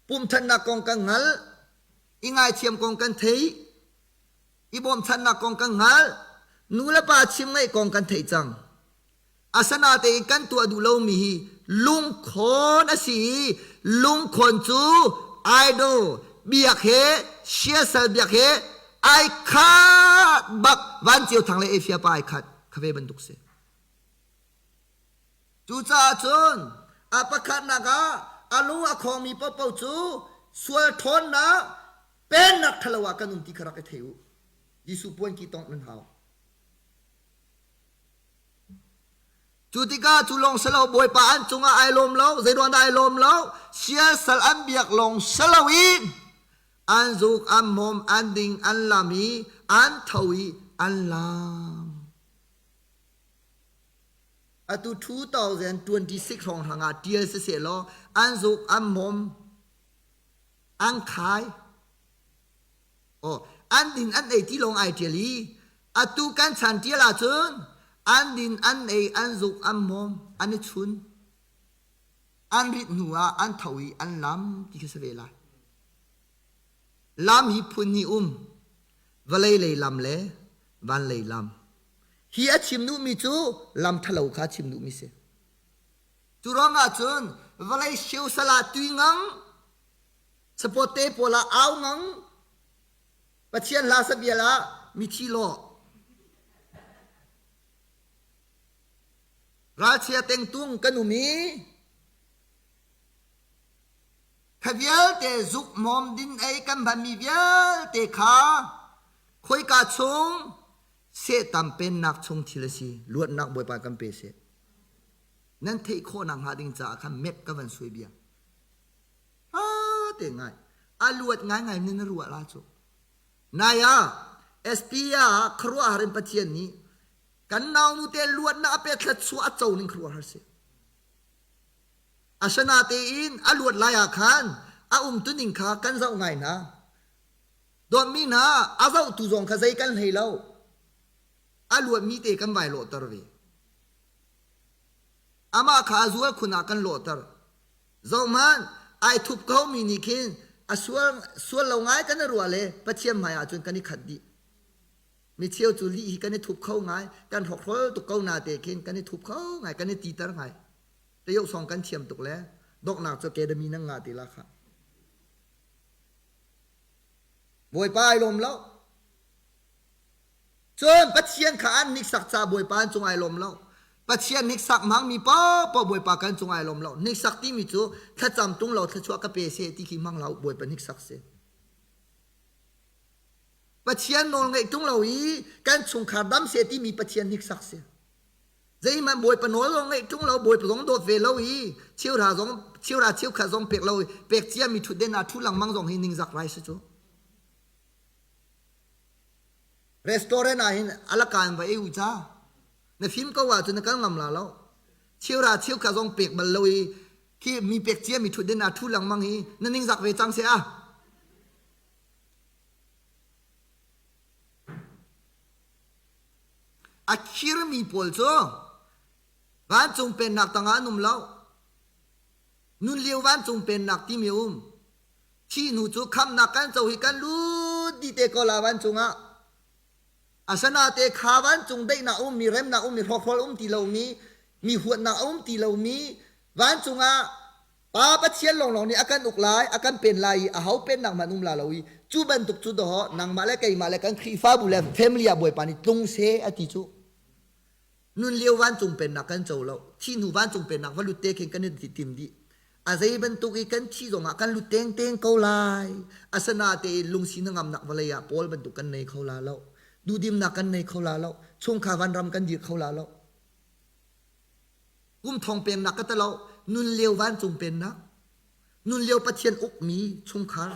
pumthannak kong kan hngalh, i ngaithiam kong kan thei, i bawmchannak kong kan hngalh, nu le pa chim ngaih kong kan theih cang. Asanatein kan tuah duh lomi hi lungkhawn a si i lungkhawn cu idol biak he siasal biak he ai khat bak van ceu thang le Asia pa ai khat kha ve bantuk si. Cucaah cun a pakhatnak ah a lung a khawngmi paohpaoh cu sual ṭhawnnak pennak ṭhalo ah kan um ti kha rak i thei u. Jesuh puan ki tongh nan hau. Cu tikah cu lawng si lo Bawipa an cungah ai lawm lo, zeiruang dah ai lawm lo? Siasal an biak lawng si loin an zuk, an hmawm, an ding, an lam i an tho i an lam. Atu 2026 hrawnghrang ah ṭial siseh law an zuk, an hmawm, an khai. Aw, an din an ei ti lawng ai ṭial i atu kan chan ṭial ahcun an din an ei an zuk an hmawm an i chun an rit hnu ah an tho i an lam ti khi si ve lai. Lam hi phun hnih um vawlei lei lam le van lei lam. Hi a chim duhmi cu lam ṭhalo kha a chim duhmi si. Cu ruangah cun vawlei siosal ah tui ngang Sapote pawl ah au ngang Pathian hla sabial ah mithi lawh ralchia tengtung kan um i kha vialte zuk hmawm din ei kan hmanmi vialte kha khoika chung sehtam pennak chung thil a si luatnak Bawipa kan pe seh nan theih khawh nakhnga ding caah khan map ka van suai bia te ngai a luat ngaingai nin na ruah la cu nai ah SP ah khuaruahhar in Pathian nih kan naunu te luatnak a pek thluachuah a co ning khuaruahhar si asana tein a luat lai ah khan a umtuning kha kan zoh ngai hna. Dawtmi hna, a zohtu zong kha zei kan hlei lo. A luatmi te kan vai lawhter ve. Amah kha a zual khun ah kan lawhter. Zohhmanh, ai thup komi nih khin a sual, sual lo ngai kan i ruah le Pathian hmai ahcun kan i khat dih. Mi cheu cu lih hi kan i thup kho ngai, kan hrokhrol tuk ko na te khin kan i thup kho ngai, kan i titer ngai. Tayoh song kan thiam tuk le donghnak cu academy nan ngah ti la kha. Bawipa ai lawm lo. Cun Pathian kha an hniksak ca Bawipa an cung ai lawm lo. Pathian hniksak hmangmi paohpaoh Bawipa kan cung ai lawm lo. Hniksak timi cu thlacam tung lo thluachuah ka pe seh ti khi hmang hlah u Bawipa hniksak si. Pathian nawl ngeih tung lo i kan chungkhar dam seh timi Pathian hniksak si. Zeihmanh Bawipa nawl zong ngeih ṭung lo, Bawipa zong dawt ve lo i cheuhra zong cheuhra cheukhat zong pek lo i pek ciami ṭhutden ah ṭhu lengmang zong hi ningzak rai si cu. Restaurant ah hin alakan va ei u ca. Na fim ko ahcun na kal ngam la lo. Cheuhra cheukhat zong pek bal lo i khi mi pek ciami ṭhutden ah ṭhu lengmang hi na ningzak ve cang seh ah. A khirmi pawl cu vancung pennak tangah an um lo. Nun lio vancung pennak timi a um. Thih hnu cu khamhnak kan co hi kan lut dih te ko la vancung ah. Asanate kha vancung daihnak ummi, remnak ummi, hrawkhrol um ti lomi, mi huatnak a um ti lomi, vancung ah Pa Pathian lawnglawng nih a kan uk lai, a kan pen lai i aho pennak hmanh um la lo i cu bantuk cu dawh nangmah le keimah le kan Khrihfabu le family ah Bawipa nih tlung seh a ti cu. Nun lio vancung pennak kan co lo, thi hnu vancung pennak va lut te khin kan i tim dih. A zei bantuk i kan thi zongah kan lut tengteng ko lai. Asinatein lungsi hnangamnak vawlei ah Paul bantuk kan nei kho la lo. Duhdimnak kan nei kho la lo. Chungkhar vanram kan dir kho la lo. Kum thong pennak ka talo nun lio vancung pennak nun lio Pathian ukmi chungkhar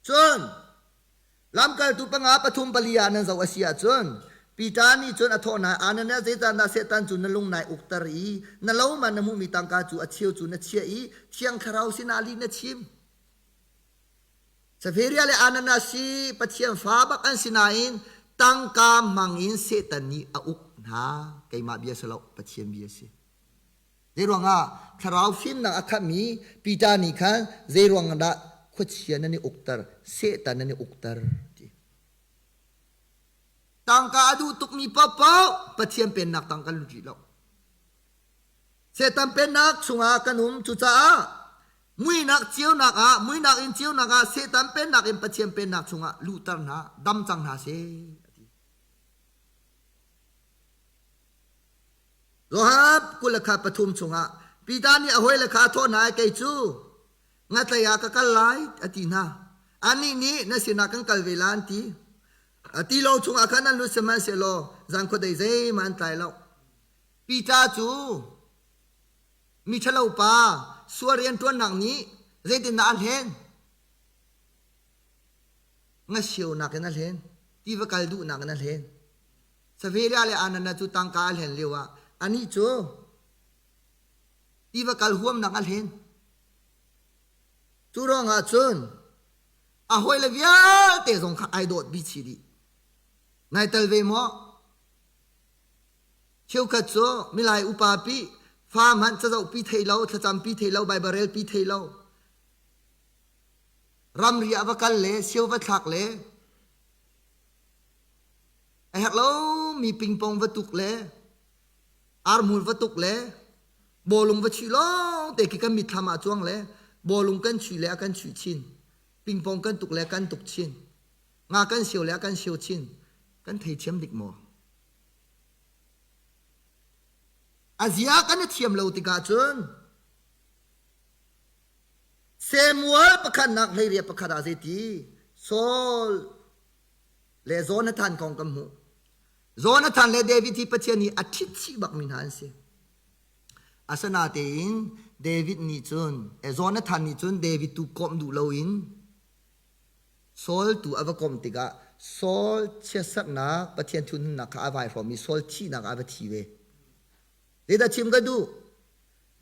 cun lamkaltu panga pathum pali ah nan zoh a si ahcun Peter nih cun a thawh hna Ananias zeicahdah Satan cu na lung nai ukter i na lo man na hmuhmi tangka cu a cheu cu na chiah i Thiang Thlarau sinah lih na chim Safiria le Ananias hi Pathian fa bak an si nain tangka hmang in Satan nih a uk hna. Keimah bia si lo, Pathian bia si. Zeiruangah thlarau fimnak a khatmi Peter nih khan zeiruang dah khuachia nan i ukter, Satan nan i ukter ti. Tangka a duh tukmi paohpaoh Pathian pennak tang kan lut rih lo. Satan pennak chungah kan um cucaah muinak ceunak ah muinak in ceunak ah Satan pennak in Pathian pennak chungah luhter hna dam cang hna seh a ti. Joab 23 chungah Peter nih a hawile kha a thawh hna i kei cu ngatlei ah ka kal lai a ti hna. Annih nih na sinah kan kal ve la an ti. A ti lo chungah khan an lut sihmanhsehlaw zan khuadei zeihmanh an tlai lo. Peter cu miṭhalo pa sual rianṭuannak nih zeitindah a hlen? Ngasionak in a hlen, tiva kal duhnak in a hlen. Savelia le Anana cu tangka a hlen lioah anih cu tiva kal huamnak a hlen. Cu ruangah cun a hawile vialte zong kha ai dawt bi chih dih. Nai tel ve maw? Cheukhat cu milai upa pi fa hmanh cazohpi thei lo, thlacampi thei lo, Baibal relpi thei lo. Ramri ah va kal le sio va thlak le a herh lomi pingpong va tuk le armul va tuk le bawlung va chuih lawng te khi kan mitthlam ah cuang le bawlung kan chuih le a kan chuih chin pingpong kan tuk le kan tuk chin nga kan sio le a kan sio chin kan thei thiam dik maw A zia kan i thiam lo tikah cun Samuel pakhatnak hleiriat pakhat ah zeiti Saul le Jonathan kong kan hmuh. Jonathan le David hi Pathian nih a ṭhit chih bakmi hna an si. Asinatein David nih cun eh, Jonathan nih cun David tu komh duh loin Saul tu a va komh tikah Saul chiatserhnak Pathian thunnak kha a vai hrawm i Saul thihnak ah a va thi ve. Zeidah chim ka duh?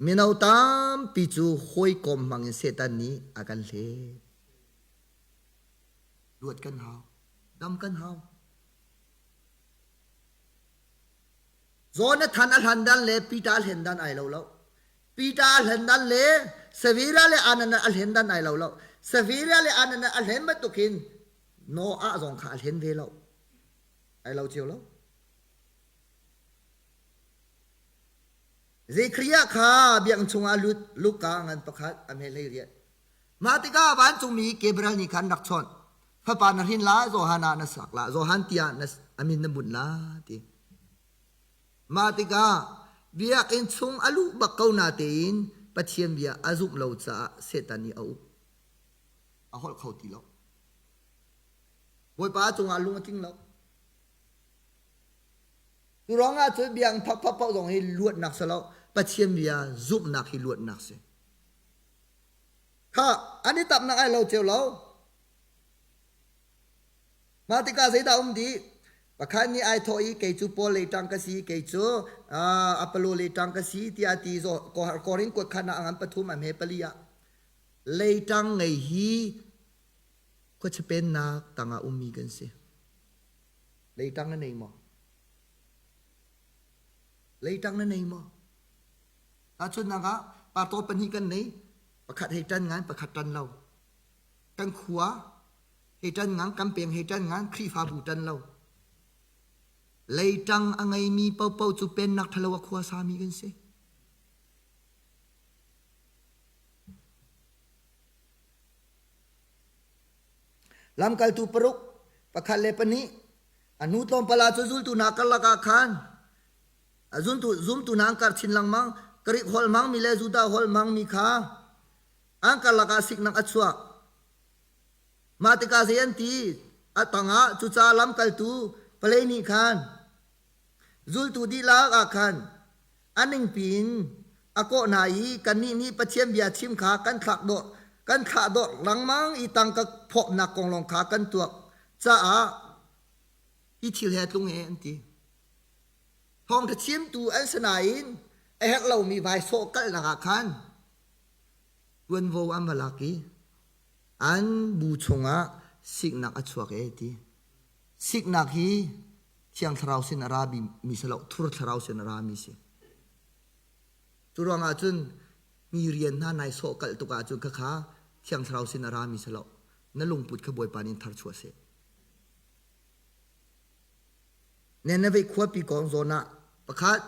Mino tampi cu hawikom hmang in Satan nih a kan hleh. Luat kan hau. Dam kan hau. Jonathan a hlan dan le Peter a hlen dan ai lo lo. Peter a hlen dan le Severa le Anana a hlen dan ai lo lo. Severa le Anana a hlen bantukin Noah zong kha a hlen ve lo. Ai lo cio lo. Zekhariah kha biakinn chungah a lut, Luka ngan pakhat a hme hlei riat. Mah tikah vancungmi Gabriel nih khan rak chawnh. Fapa na hrin la, Johan ah na sak la, Johan tiah na a min na bunh la ti. Mah tikah biakinn chung a luh bak ko na tein Pathian bia a zumh lo caah Satan nih a uk. A holh kho ti lo. Bawipa cungah lung a tling lo. Cu ruangah cun biakinn phakphak paoh zong hi luatnak si lo, Pathian bia zumhnak hi luatnak si. Kha an i tapnak ai lo cio lo. Mah tikah zeidah um dih? Pakhat nih ai thawh i kei cu Paul lei ṭang ka si, kei cu uh, Apollo lei ṭang ka si tiah a ti. Korin kuat khan ah a ngan pathum a hme pali ah lei ṭang ngei hi khuachia pennak tangah ummi kan si. Leitang na nei maw? Leitang na nei maw? Tahchunhnak ah pastor pahnih kan nei. Pakhat hei ṭan ngan, pakhat ṭan lo. Kan khua hei ṭan ngan, kan peng hei ṭan ngan, Khrihfabu ṭan lo. Leitang a ngeimi paohpaoh cu pennak ṭhalo a khua sami kan si. Lamkaltu paruk, pakhat le pahnih, a hnu tlawmpal ah cu zultu hna karlak ah khan a zumtu, zumtu hna an karh chin lengmang. Greek holh hmangmi le Judah holh hmangmi kha an karlak ah siknak a chuak. Mah tikah zei an ti? A tangah cucaah lamkaltu palei nih khan Zultu dihlak ah khan a ningpi in a kawh hna i kannih nih Pathian bia chim kha kan thlak dawh kan thlah dawh lengmang i tangka phawknak kong lawng kha kan tuak caah hi thil he tlung e an ti. Thawngṭha chimtu an si nain a herh lomi vai sawh kalhnak ah khan ṭuanvo an va lak i an bu chungah siknak a chuak e ti. Siknak hi Thiang Thlarau sin a ra mi si lo, thur thlarau sin a ra mi si. Cu ruangah cun mi rian hna nai sawh kalh tuk ahcun khakha Thiang Thlarau sin a ra mi si lo. Na lungput kha Bawipa nih tharchuah seh. Nineveh khuapi kong zawn ah pakhat,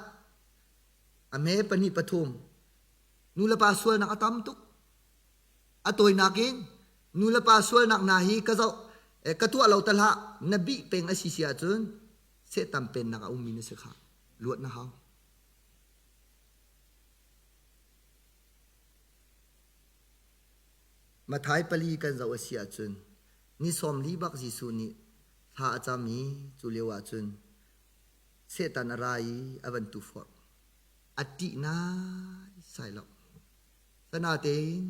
a hme pahnih pathum, nu le pa sualnak a tam tuk. A tawinak in nu le pa sualnak hna hi ka zoh ka tuah lo ta hlah na bih peng a si si ahcun Satan pennak a ummi na si kha luat na hau. Mathai pali kan zoh a si ahcun ni sawm li bak Jesuh nih thla a cam i cu lio ahcun Satan a ra i a van tuforh. A ṭih naisai lo. Sanatein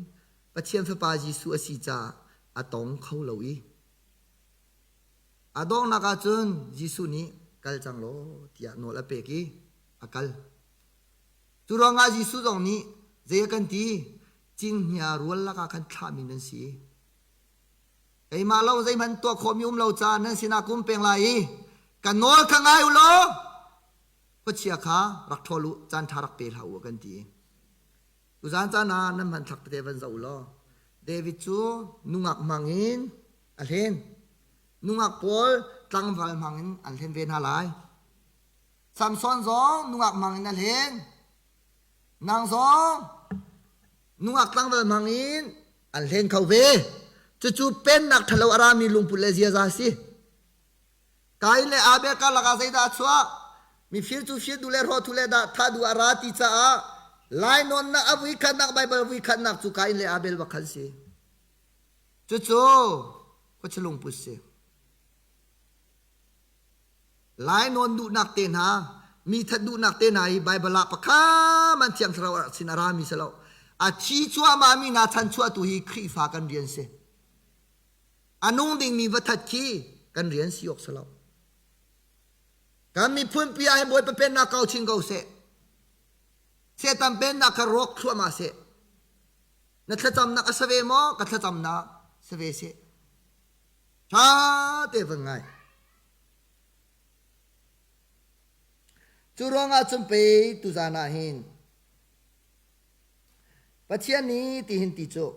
Pathian Fapa Jesuh a si caah a tong kho lo i a donghnak ah cun Jesuh nih kal cang law tiah nawl a pek i a kal. Cu ruangah Jesuh zong nih zei a kan ti? Cinghngia rual lakah khan thlahmi nan si. Keimah lo zeihmanh tuah khawhmi um lo caah nan sinah kum peng lai i ka nawl kha ngai u law khuachia kha rak ṭhawl u, caan ṭha rak pe hlah u a kan ti. Tuzaan caan ah nan hmanthlak tete van zoh u law David cu nungak hmang in a hlen. Nungak pawl tlangval hmang in an hlen ve hna lai. Samson zong nungak hmang in a hlen. Nang zong nungak tlangval hmang in an hlen kho ve. Cucu pennak ṭhalo a rami lungput le ziaza a si. Kain le Abel karlak ah zeidah a chuah? Mifir cu fir duh le hrawthu le dah thah duh a ra ti caah lainawnnak a vuikhatnak Baibal vuikhatnak cu Kain le Abel bak khan si. Cucu khuachia lungput si. Lainawn duhnak te hna, mi that duhnak te hna hi Baibal ah pakhat man Thiang Thlarau sin a rami si lo. A thi cuahmah mi hna chanchuahtu hi Khrihfa kan rian si. A nung dingmi va that khi kan rian si awk si lo. Kan miphun pi ah hin Bawipa pennak kau chin ko seh. Satan pennak kha rawk thluahmah seh. Na thlacamnak a sa ve maw? Ka thlacamnak sa ve seh. Ṭha te van ngai. Cu ruangah cun pei tuzan ah hin Pathian nih tihin ti cu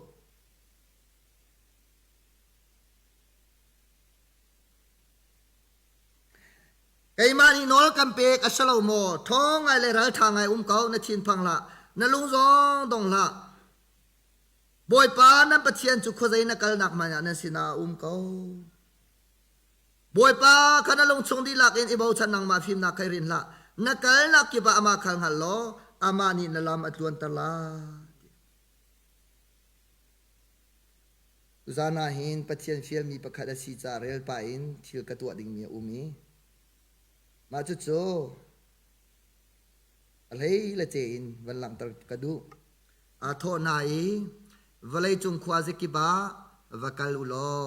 Keimah nih nawl kan pek a si lo maw? Ṭhawng ngai le ralṭha ngai um ko, na thinphang hlah, na lung zong dong hlah. Bawipa nan Pathian cu khuazei na kalnak hmanh ah nan sinah a um ko. Bawipa kha na lungchung dihlak in i bochan nangmah fimnak kha i rin hlah. Na kalnak kip ah amah kha hngal law amah nih na lam a tluanter lai. Tuzan ah hin Pathian fialmi pakhat a si caah rel pah in thil ka tuah dingmi a um i mah cucu a hlei le ce in van langhter ka duh. Aa thawh hna i vawleicung khua zakip ah va kal u law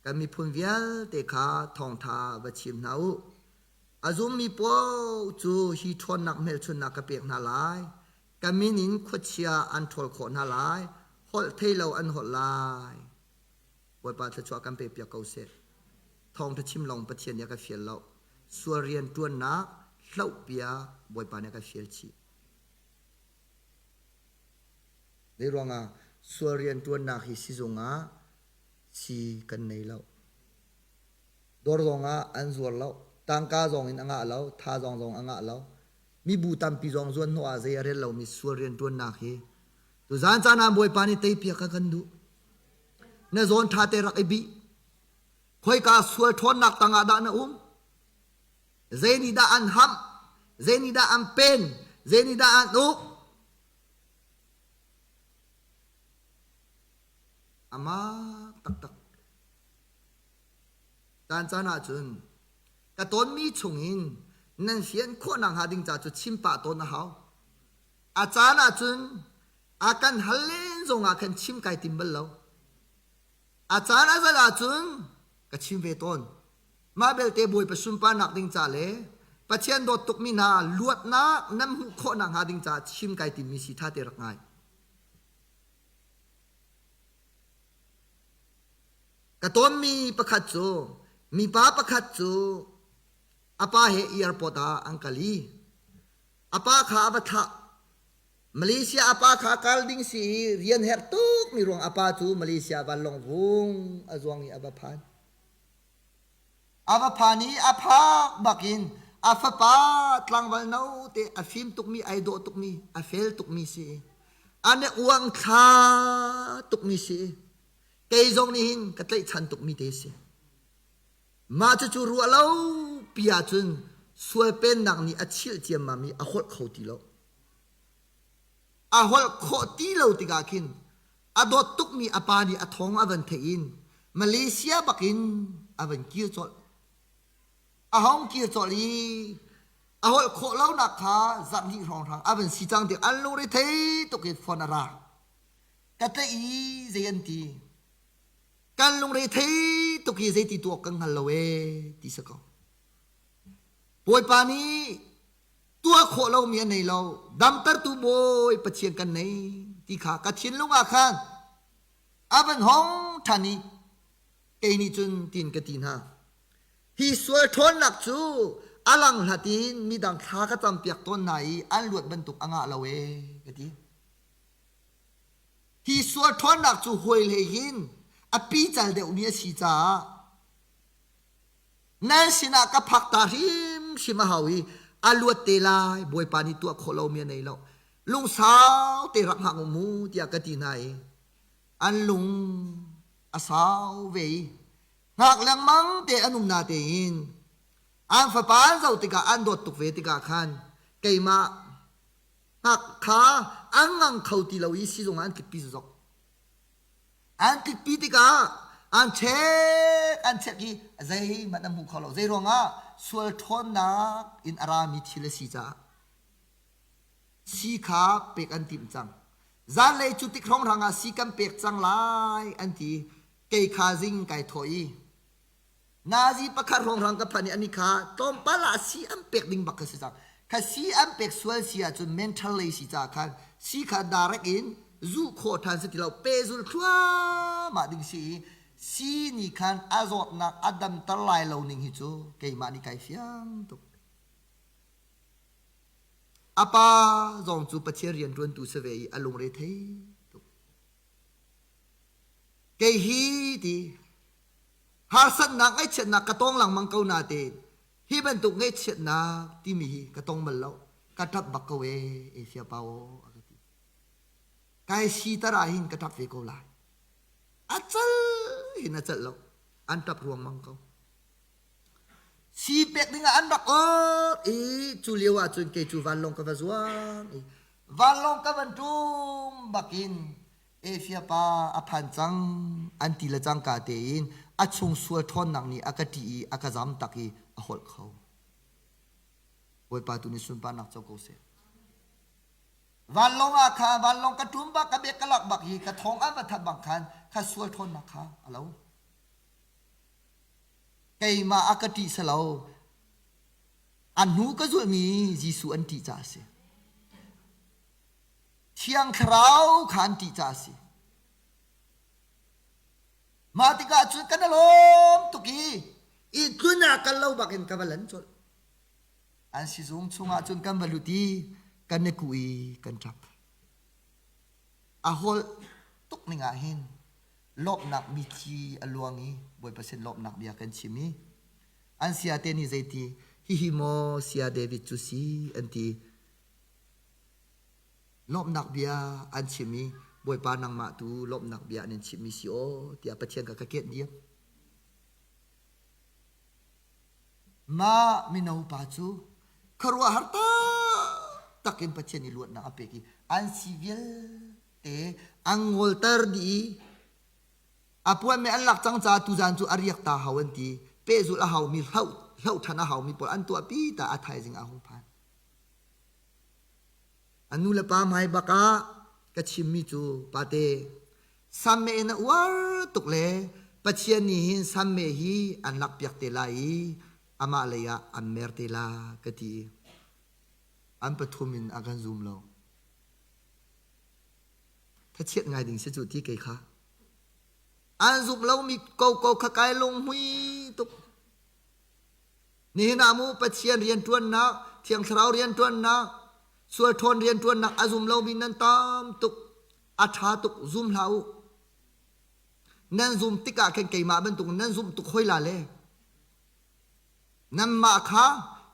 kan miphun vialte kha thawngṭha va chim hna u. A zummi paoh cu hi ṭhawnnak hmelchunhnak ka pek hna lai. Ka min in khuachia an ṭhawl khawh hna lai, holh thei lo an holh lai. Bawipa thluachuah kan pekpiak ko seh. Thawngṭha chim lawng Pathian nih a ka fial lo. Sual rian ṭuannak hlohpiak Bawipa nih a ka fial chih. Zei ruangah sual rian ṭuannak hi sizung ah si kan nei lo. Dawr zong ah an zuar lo. Tangka zong in a ngah lo, tha zong zong a ngah lo. Mibu tampi zong zuan hnawh ah zei a rel lomi sual rianṭuannak hi tuzaan caan ah Bawipa nih teipiak a kan duh. Na zawn ṭha te rak i bih. Khoika sual ṭhawnnak tangah dah na um? Zei nih dah an hamh? Zei nih dah an pen? Zei nih dah an uk? Amah taktak. Caan caan ahcun ka tawnmi chungin nan fian khawhnak hnga ding ca cu chim pah tawn a hau. A caan ahcun a kan hal len zongah khan chim kai tim bal lo. A caan a zal ahcun ka chim ve tawn. Mah belte Bawipa sunparnak ding ca le Pathian dawt tukmi hna luatnak nan hmuh khawhnak hnga ding caah chim kai timmi si tha te rak ngai. Ka tawnmi pakhat cu mipa pakhat cu a pa he airport ah an kal i a pa kha a va thlah. Malaysia a pa kha kal ding si i rian herh tukmi ruang a pa cu Malaysia vanlawng vung a zuang i a va phan. A va phan i a phak bakin a fapa tlangval note a fim tukmi, ai dawh tukmi, a fel tukmi si i an i uangthla tukmi si i kei zong nih hin ka tlaihchan tukmi te si. Mah cucu ruah lo pi ahcun sual pennak nih a chilh ciammam i a holh kho ti lo. A holh khawh ti lo tikah khin a dawt tukmi a pa nih a thawng a van theih in Malaysia bakin a van kir colh. A hong kir colh i a holh khawh lonak kha zarh hnih hrawnghrang a van si cang tik an lungre thei tuk in phone a ra. Ka tlaih i zei an ti. Kan lungre thei tuk i zeiti tuak kan hngal lo ee ti si ko. Bawipa nih tuah khawh lomi a nei lo damtertu bawi Pathian kan nei ti kha ka thinlung ah khan a van hong ṭhan i kei nih cun tin ka ti hna hi sual ṭhawnnak cu a lang hlat in midang thla ka campiak tawn hna i an luat bantuk a ngah lo ee ka ti hi sual ṭhawnnak cu hawi hlei hin a pical deuhmi a si caah Nan sinah ka phak ta hrimhrim a hau i a luat te lai Bawipa nih tuah khawh lomi a nei lo. Lungsau te rak hngak u mu tiah ka ti hna i an lung a sau ve i hngak lengmang te an um na tein an fapa an zoh tikah an dawt tuk ve tikah khan keimah hngak kha an ngang kho ti lo i sizung ah an tlikpi zok. An tlikpi tikah an check an check i zeihmanh an hmu kho lo. Zei ruangah sual ṭhawnnak in a rami thil a si caah si kha pek an timh cang. Zanlei cu tik hrawnghrang ah si kan pek cang lai an ti. Kei kha zing kai thawh i Nazi pakhat hrawnghrang ka phanh i ani kha tlawmpal ah si an pek ding bak kha si cang. Kha si an pek sual si ahcun mental lei si caah khan si kha direct in zuh khawh ṭhan si ti lo pehzul thluahmah ding si i. Si nih khan a zawtnak a damter lai lo ning hi cu keimah nih kai fiang tuk. A pa zong cu Pathian rianṭuantu si ve i a lungre thei tuk. Kei hi ti harsatnak ngaihchiatnak ka tong lengmang ko natein hi bantuk ngaihchiatnak timi hi ka tong bal lo. Ka ṭap bak ko ee, Asia pa aw a ka ti. Kai sitar ah hin ka ṭap ve ko lai. A cal hin a celh lo. An ṭap ruangmang ko. Si pek dingah an rak awt i cu lio ah cun kei cu vanlawng ka va zuang i vanlawng ka van ṭum bakin Efia pa a phan cang an ti le cangka tein a chung sual ṭhawnnak nih a ka ṭih i a ka zam tak i a holh kho. Bawipa tu nih sunparnak co ko seh. Vanlawng ah kha vanlawng ka ṭum bak ka bek ka lak bak hi ka thawng an va that bang khan kha sual ṭhawnnak kha a lo. Keimah a ka ṭih selo. A hnu ka zulhmi Jesuh an ṭih caah a si. Thiang Thlarau kha an ṭih caah a si. Mah tikah cun kan i lawm tuk i i tlun ah kal lo bakin ka va lan colh. An sizung chungah cun kan va lut i kan i kuh i kan ṭap. A holh tuk ning ah hin lawmhnak mitthli a luang i Bawipa sin lawmhnak bia kan chim i an siate nih zeiti hihi maw sia David cu si an ti. Lawmhnak bia an chim i Bawipa nangmah tu lawmhnak bia an in chimhmi si aw tiah Pathian kha ka kianh diam. Mah mino pa cu khuaruahhar taktak in Pathian i luatnak a pek i an si vialte an ngolter dih i a puanmi an lak cang caah tuzan cu a riak ta hau an ti. Pehzulh a haumi hloh hloh ṭhan a haumi pawl an tuahpi ta a thaizing a hung phan. A nu le pa hmai bak ah ka chimmi cu pate sammeh na uar tuk le Pathian nih hin sammeh hi an lakpiak te lai i amah lei ah an mer te la ka ti. An pathum in a kan zum lo. Thachiat ngai ding si cu ti kei kha. An zumh lomi koko kha kai lunghmui tuk. Nihin ah mu Pathian rianṭuannak, Thiang Thlarau rianṭuannak, sual ṭhawn rianṭuannak a zum lomi nan tam tuk. A ṭha tuk, zum hlah u. Nan zum tikah khan keimah bantuk nan zumh tuk hoi la le. Nanmah kha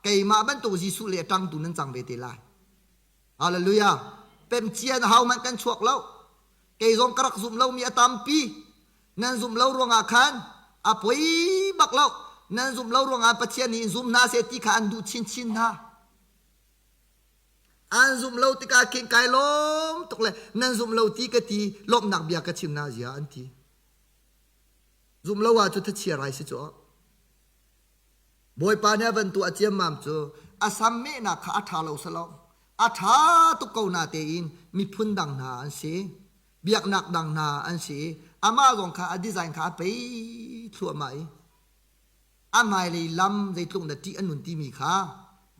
keimah bantuk Jesuh le a ṭangtu nan cang ve te lai. Hallelujah. Pemcia na hau hmanh kan chuak lo. Kei zong ka rak zumh lomi a tampi. Nan zumh lo ruangah khan a poi bak lo. Nan zumh lo ruangah Pathian nih zum hna seh ti kha an duh chinchin hna. An zumh lo tikah khin kai lawm tuk le nan zumh lo ti ka ti lawmhnak bia ka chim na zia an ti. Zumh lo ah cu thachia rai si cu. Bawipa nih a van tuah ciammam cu a sam mehnak kha a ṭha lo salo. A ṭha tuk ko na tein miphun dang hna an si. Biaknak dang hna an si i amah zong kha a design kha a pei thluahmah i a hmailei lam zeitluk na ṭih a nun timi kha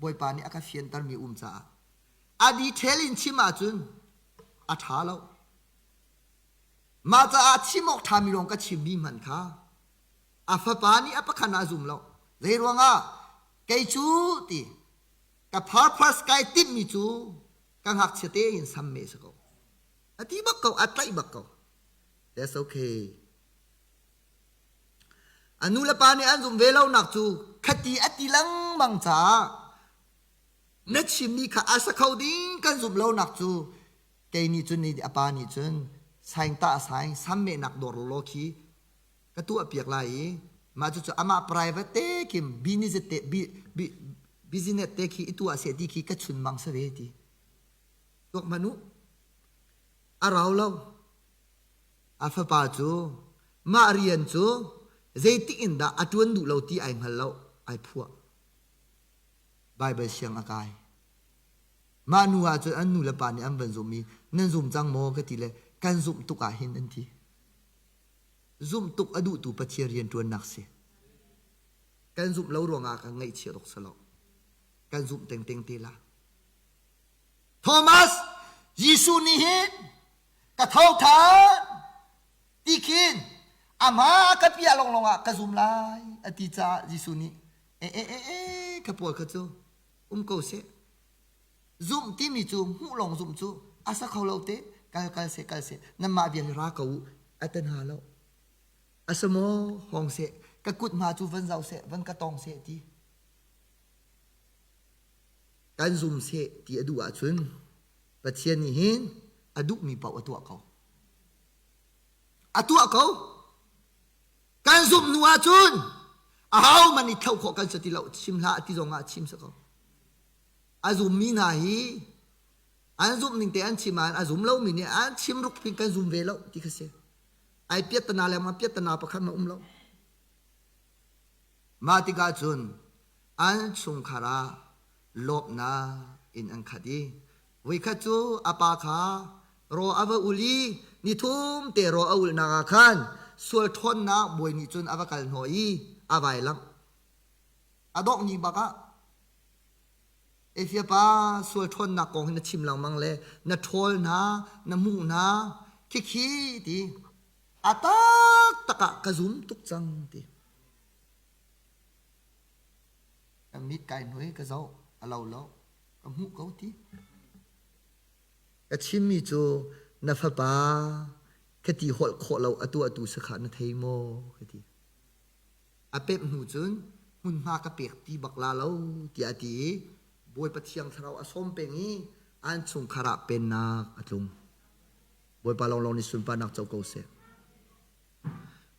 Bawipa nih a ka fiantermi um caah a detail in chim ahcun a ṭha lo. Mah caah chim awk ṭhami lawng ka chimmi hmanh kha a fapa nih a pakhat ah a zum lo. Zei ruangah kei cu ti ka purpose kai timhmi cu ka ngakchia tein sam me si ko. A ti bak ko, a tlaih bak ko. That's okay. A nu le pa nih an zum ve lonak cu khati a ti lengmang caah na chimmi kha a sa kho ding kan zumh lonak cu kei nih cun a pa nih cun saing tah saing sammehnak dawr law khi ka tuah piak lai i mah cucu amah private te kim business te business te khi i tuah seh ti khi ka chun mang sa ve ti tuak hmanh u a rau lo a fapa cu mah rian cu zeitik in dah a ṭuan duh lo ti ai hngal lo ai phuah Baibal siang a kai mah nu ah cun an nu le pa nih an van zum i nan zum cang maw ka ti le kan zumh tuk ah hin an ti zumh tuk a duhtu Pathian rianṭuannak si kan zumh lo ruangah kan ngaihchia tuk salo kan zumh tengteng te la Thomas Jesuh nih hin ka tho ṭhan ti khin. Amah ka piah lawnglawng ah ka zum lai a ti caah Jesuh nih e e e e ka pawl kha cu um ko seh. Zumh timi cu hmuh lawng zumh cu a sa kho lo te kal kal seh kal seh nanmah vial hi ra ko u a ti hna lo. A si maw hawng seh ka kut hma cu van zau seh van ka tawng seh ti. Kan zum seh ti a duh ahcun Pathian nih hin a duhmi paoh a tuah ko. A tuah ko. Kan zumh hnu ahcun ahohmanh i thloh khawh kan si ti lo. Chim hlah ti zong ah chim si ko. A zummi hna hi an zumh ning te an chim ah a zum lomi nih an chim ruk pin kan zum ve lo ti kha si. Ai piattana le ma piattana pakhat ma um lo. Mah tikah cun an chungkhar ah lawmhnak in an khat i voikhat cu a pa kha raw a va ul i nithum te raw a ulhnak ah khan sual ṭhawnnak bawi nih cun a va kal hnawh i a vai langh. A dongh ni bak ah Efia pa sual ṭhawnnak kong hi na chim lengmang le na ṭhawl hna, na hmuh hna, khikhi ti a taktak ah ka zum tuk cang ti. Ka mit kai hnuai ka zoh a lo lo ka hmuh ko ti. Ka chimmi cu na fapa ka ti holh khawh lo a tuahtu si kha na thei maw ka ti. A pemh hnu cun hmunhma ka pek ti bak la lo tiah a ti i Bawipa Thiang Thlarau a sawm peng i an chungkhar ah pennak a tlung. Bawipa lawnglawng nih sunparnak co ko seh.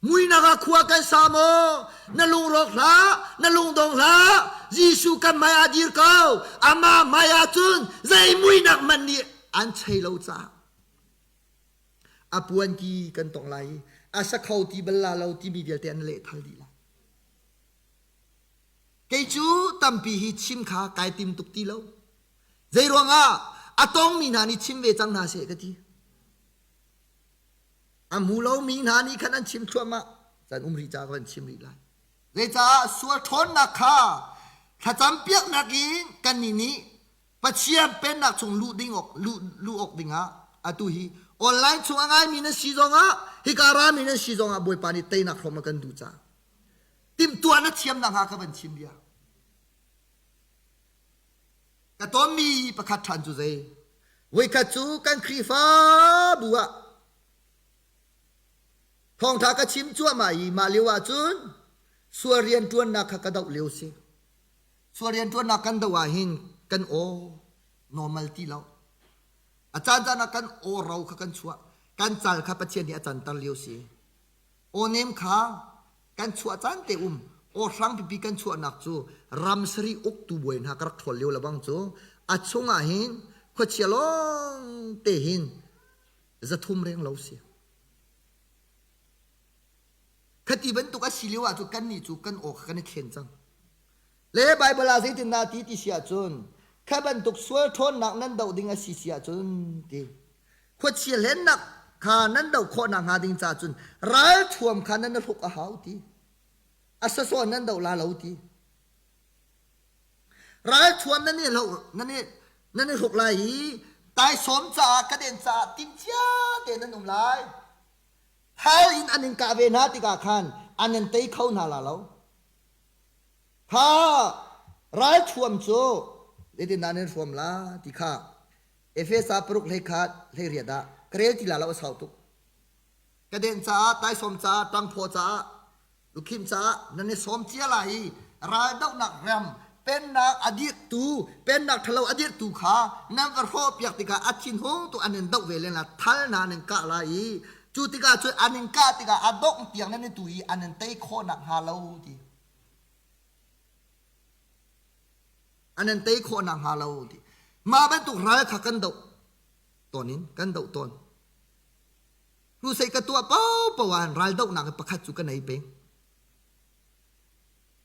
Muinak ah khua kan sa maw? Na lungrawk hlah, na lungdong hlah. Jesuh kan hmai ah dir ko. Amah hmai ah cun zei muinak hmanh nih an chei lo caah a puanki kan tong lai i a sa kho ti bal la lo timi vialte an lehthal dih lai. Kei cu tampi hi chim kha kai tim tuk ti lo. Zei ruangah a tongmi hna nih chim ve cang hna seh ka ti. A hmu lomi hna nih khan an chim thluahmah. Caan um rih caah ka van chim rih lai. Zeicah sual ṭhawnnak kha thlacampiaknak in kannih nih Pathian pennak chung luh ding awk luh, luh awk dingah atu hi online chung a ngaimi nan si zongah hika rami nan si zongah Bawipa nih teinak hrawm a kan duh caah timhtuah na thiam nakhnga ka van chim bia. Ka tonmi pakhat ṭhan cu zei? Voikhat cu kan Khrihfabu ah thawngṭha ka chim cuahmah i mah lio ah cun sual rianṭuannak kha ka doh lio si. Sual rianṭuannak kan doh ah hin kan aw normal ti lo. A caan caan ah kan aw ro kha kan chuah. Kan cal kha Pathian nih a canter lio si. Aw nem kha kan chuah caan te um aw hrang pipi kan chuahnak cu ram sarih uktu bawi hna ka rak ṭhawl lio lebang cu a chungah hin khuachia lawng te hin 300 reng lo si. Khati bantuk a si lio ah cu kannih cu kan aw kha kan i thlen cang. Le Baibal ah zeitindah ti ti si ahcun kha bantuk sual ṭhawnnak nan doh ding a si si ahcun ti khuachia hlennak kha nan doh khawh nakhnga ding caah cun ralthuam kha nan i hruk a hau ti. A sasawn nan doh la lo ti. Ralthuam nan i nan i nan i hruk lai i taisawm caah kaden caah timhcia tein nan um lai. Hell in an in kah ve hna tikah khan an in tei kho hna la lo. Kha ralthuam cu zeitindah nan hruam la ti kha Efesa paruk 11 18 ah ka rel ti la lo a sau tuk. Ka den caah, taisawm caah, ṭangphaw caah, lukhim caah nan i sawm cia lai i raldohnak ram pennak a dirhtu pennak ṭhalo a dirhtu kha nan va hrawhpiak tikah a thinhung tu an in doh ve len la thal hna nan kah lai i cu tikah cun an in kah tikah a dongh tiang nan i tu i an in tei khawh nak hnga lo ti an in tei khawh nak hnga lo ti mah bantuk ral kha kan doh tawn in kan doh tawn Crusade ka tuah paohpaoh ah raldohnak pakhat cu ka nei peng.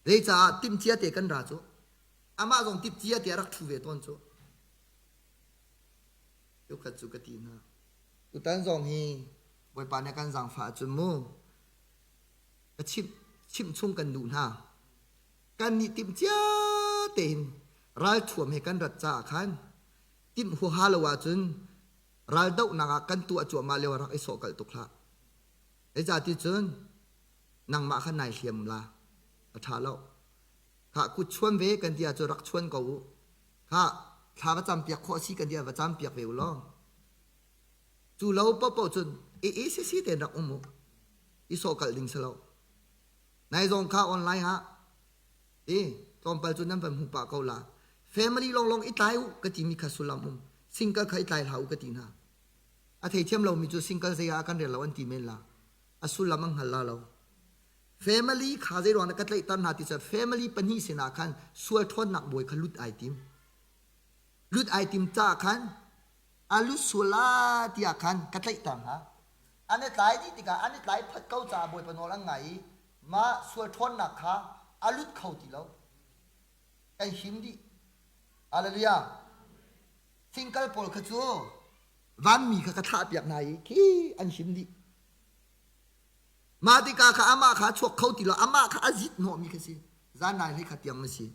Zeicah timhcia te kan ra cu. Amah zong timhcia te a rak ṭhu ve tawn cu. Tukhat cu ka ti hna. Tutan zong hi Bawipa nih kan zaangfah ahcun mu ka chimh chimh chung kan duh hna. Kan nih timhcia tein ralthuam he kan rat caah khan timh huaha lo ahcun raldohnak ah kan tuah cuahmah lio ah rak i sawhkalh tuk hlah. Zeicahti cun. Nangmah kha nai hliam la. A ṭha lo. Khah kut chuan ve kan ti ahcun rak chuan ko u. Khah thla va campiak khawh si kan ti ah va campiak ve u law. Cu lo paohpaoh cun i i si si tein rak um u. I sawhkalh ding si lo. Nai zong kha online ah i tlawmpal cu nan van hmuh pah ko la. Family lawnglawng i tlai u ka timi kha sullam um. Single kha i tlai hlah u ka ti hna. A theithiam lomi cu single zei ah kan rel lo an ti men la. A sullam an hngal la lo. Family kha zei ruang dah ka tlaihter hna ti cu family pahnih sinah khan sual ṭhawnnak bawi kha lut ai tim. Lut ai tim caah khan a lut sual la tiah khan ka tlaihter hna. An i tlai dih tikah an i tlai phat ko caah Bawipa nawl an ngai i mah sual ṭhawnnak kha a lut kho ti lo. Kan him dih. Hallelujah. Single pawl kha cu vanmi kha ka thlahpiak hna i khi an him dih. Mah tikah kha amah kha a chuak kho ti lo, amah kha a zit hnawhmi kha si. Zan nai hlei kha tiang na si.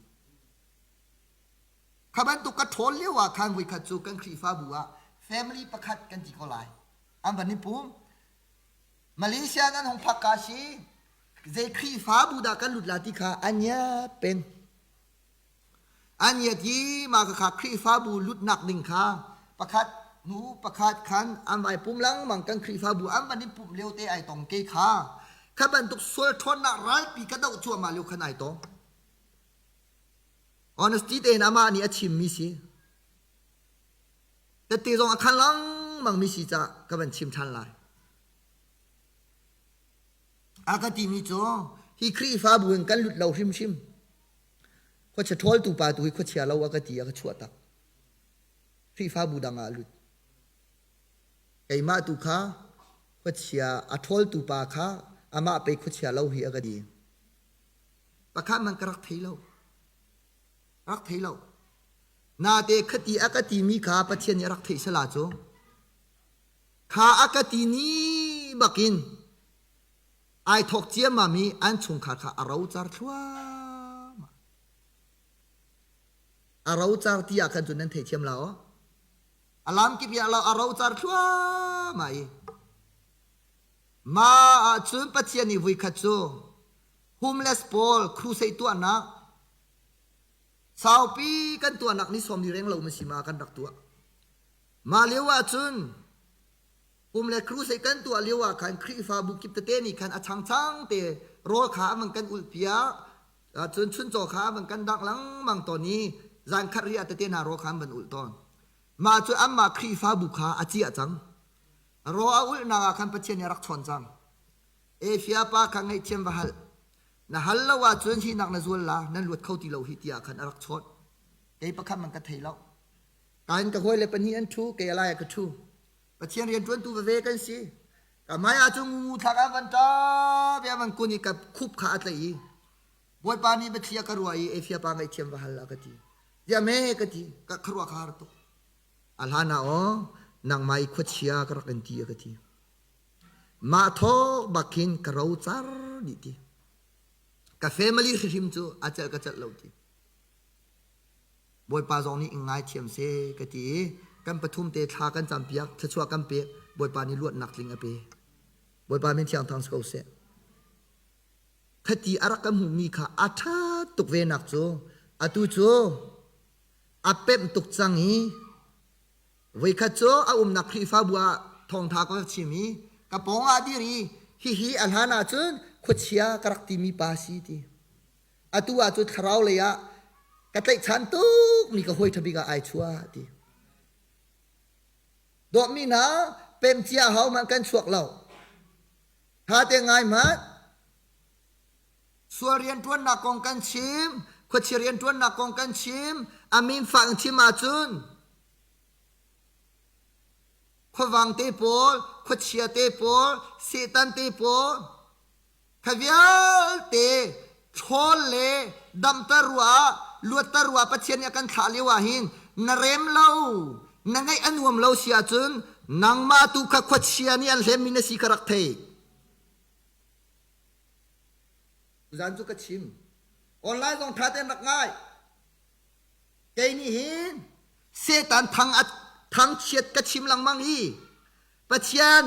Kha bantuk ka ṭhawl lio ah khan voikhat cu kan Khrihfabu ah family pakhat kan ti ko lai. An van i pum. Malaysia nan hung phak ka si. Zei Khrihfabu dah kan lut la ti kha an ngiat peng. An ngiat i mah khakha Khrihfabu lutnak ding kha pakhat hnu pakhat khan an vai pum lengmang kan Khrihfabu an van i pumh lio te ai tong ke kha kha bantuk sual ṭhawnnak ralpi ka doh cuahmah lio khan ai tong. Honesty tein amah nih a chimmi si. Tette zong a khan lengmang mi si caah ka van chim ṭhan lai. A ka timi cu hi Khrihfabu in kan lut lo hrimhrim. Khuachia ṭhawltu pa tu hi khuachia lo a ka ti a ka chuah tak. Khrihfabu dang ah a lut. Keimah tu kha khuachia a ṭhawltu pa kha amah pei khuachia lo hi a ka ti. Pakhat man ka rak thei lo. Rak thei lo. Nate khati a ka timi kha Pathian nih a rak theih sala cu. Kha a ka ti ni bakin ai thawk ciammam i an chungkhar kha a rocar thluahmah. A rocar ti ah khan cun nan theithiam la aw. A lamkip i a rocar thluahmah i mah ahcun Pathian nih voikhat cu homeless pawl crusade tuahnak saupi kan tuahnak ni sawm ni reng lo ma si ma kan rak tuah. Mah lio ahcun Kum le crusade kan tuah lio ah khan Khrihfabu kip tete nih khan a changchang te rawl kha an van kan ulh piak. Cun chuncaw kha an van kan dangh lengmang tawn i zan khat riah tete hna rawl kha an van ulh tawn. Mah cu anmah Khrihfabu kha a ciah cang. Rawl a ulhnak ah khan Pathian nih a rak chawn cang. Efia pa kha ngaihthiam va hal. Na hal lo ahcun hi nak na zual la, nan luat kho ti lo hi tiah khan a rak chawnh. Kei pakhat man ka thei lo. Kain ka hawile pahnih an ṭhu, kei a lai ah ka ṭhu. Pathian rianṭuantu veve kan si. Ka hmai ah cun ngungu thlak ah van ṭap i a van kun i ka khup kha a tlaih i Bawipa nih biathli a ka ruah i Efia pa ngaihthiam va hal a ka ti. Ziah me ka ti, ka khuaruah ka har tuk. A hlan ah aw nangmah i khuachia ka rak in ti a ka ti. Mah thawk bak khin ka rocar dih ti. Ka family hrihrim cu a celh ka celh lo ti. Bawipa zong nih in ngaithiam seh ka ti i kan pathum te thla kan campiak, thluachuah kan pek, Bawipa nih luatnak tling a pe. Bawipa min thiang thang si ko seh. Khati a rak kan hmuhmi kha a ṭha tuk ve nak cu atu cu a pemh tuk cang i voikhat cu a umnak Khrihfabu ah thawngṭha ka chim i ka pawng ah dir i hihi a hlan ahcun khuachia ka rak timi pa si ti. Atu ah cu thlarau lei ah ka tlaihchan tukmi ka hawi ṭhabik ah ai chuah ti. Dawtmi hna pemcia hau hmanh kan chuak lo. Tha te ngai hmanh. Sual rianṭuannak kong kan chim, khuachia rianṭuannak kong kan chim, a min fah in chim ahcun khuavang te pawl, khuachia te pawl, Satan te pawl, Kha vialte ṭhawl le damter ruah luatter ruah Pathian nih a kan thlah lio ah hin na rem lo, na ngaih a nuam lo si ahcun nangmah tu kha khuachia nih an hlemmi na si kha rak thei. Zan cu ka chim. Online zong ṭha tein rak ngai. Kei nih hin Satan thang a thangchiat ka chim lengmang i Pathian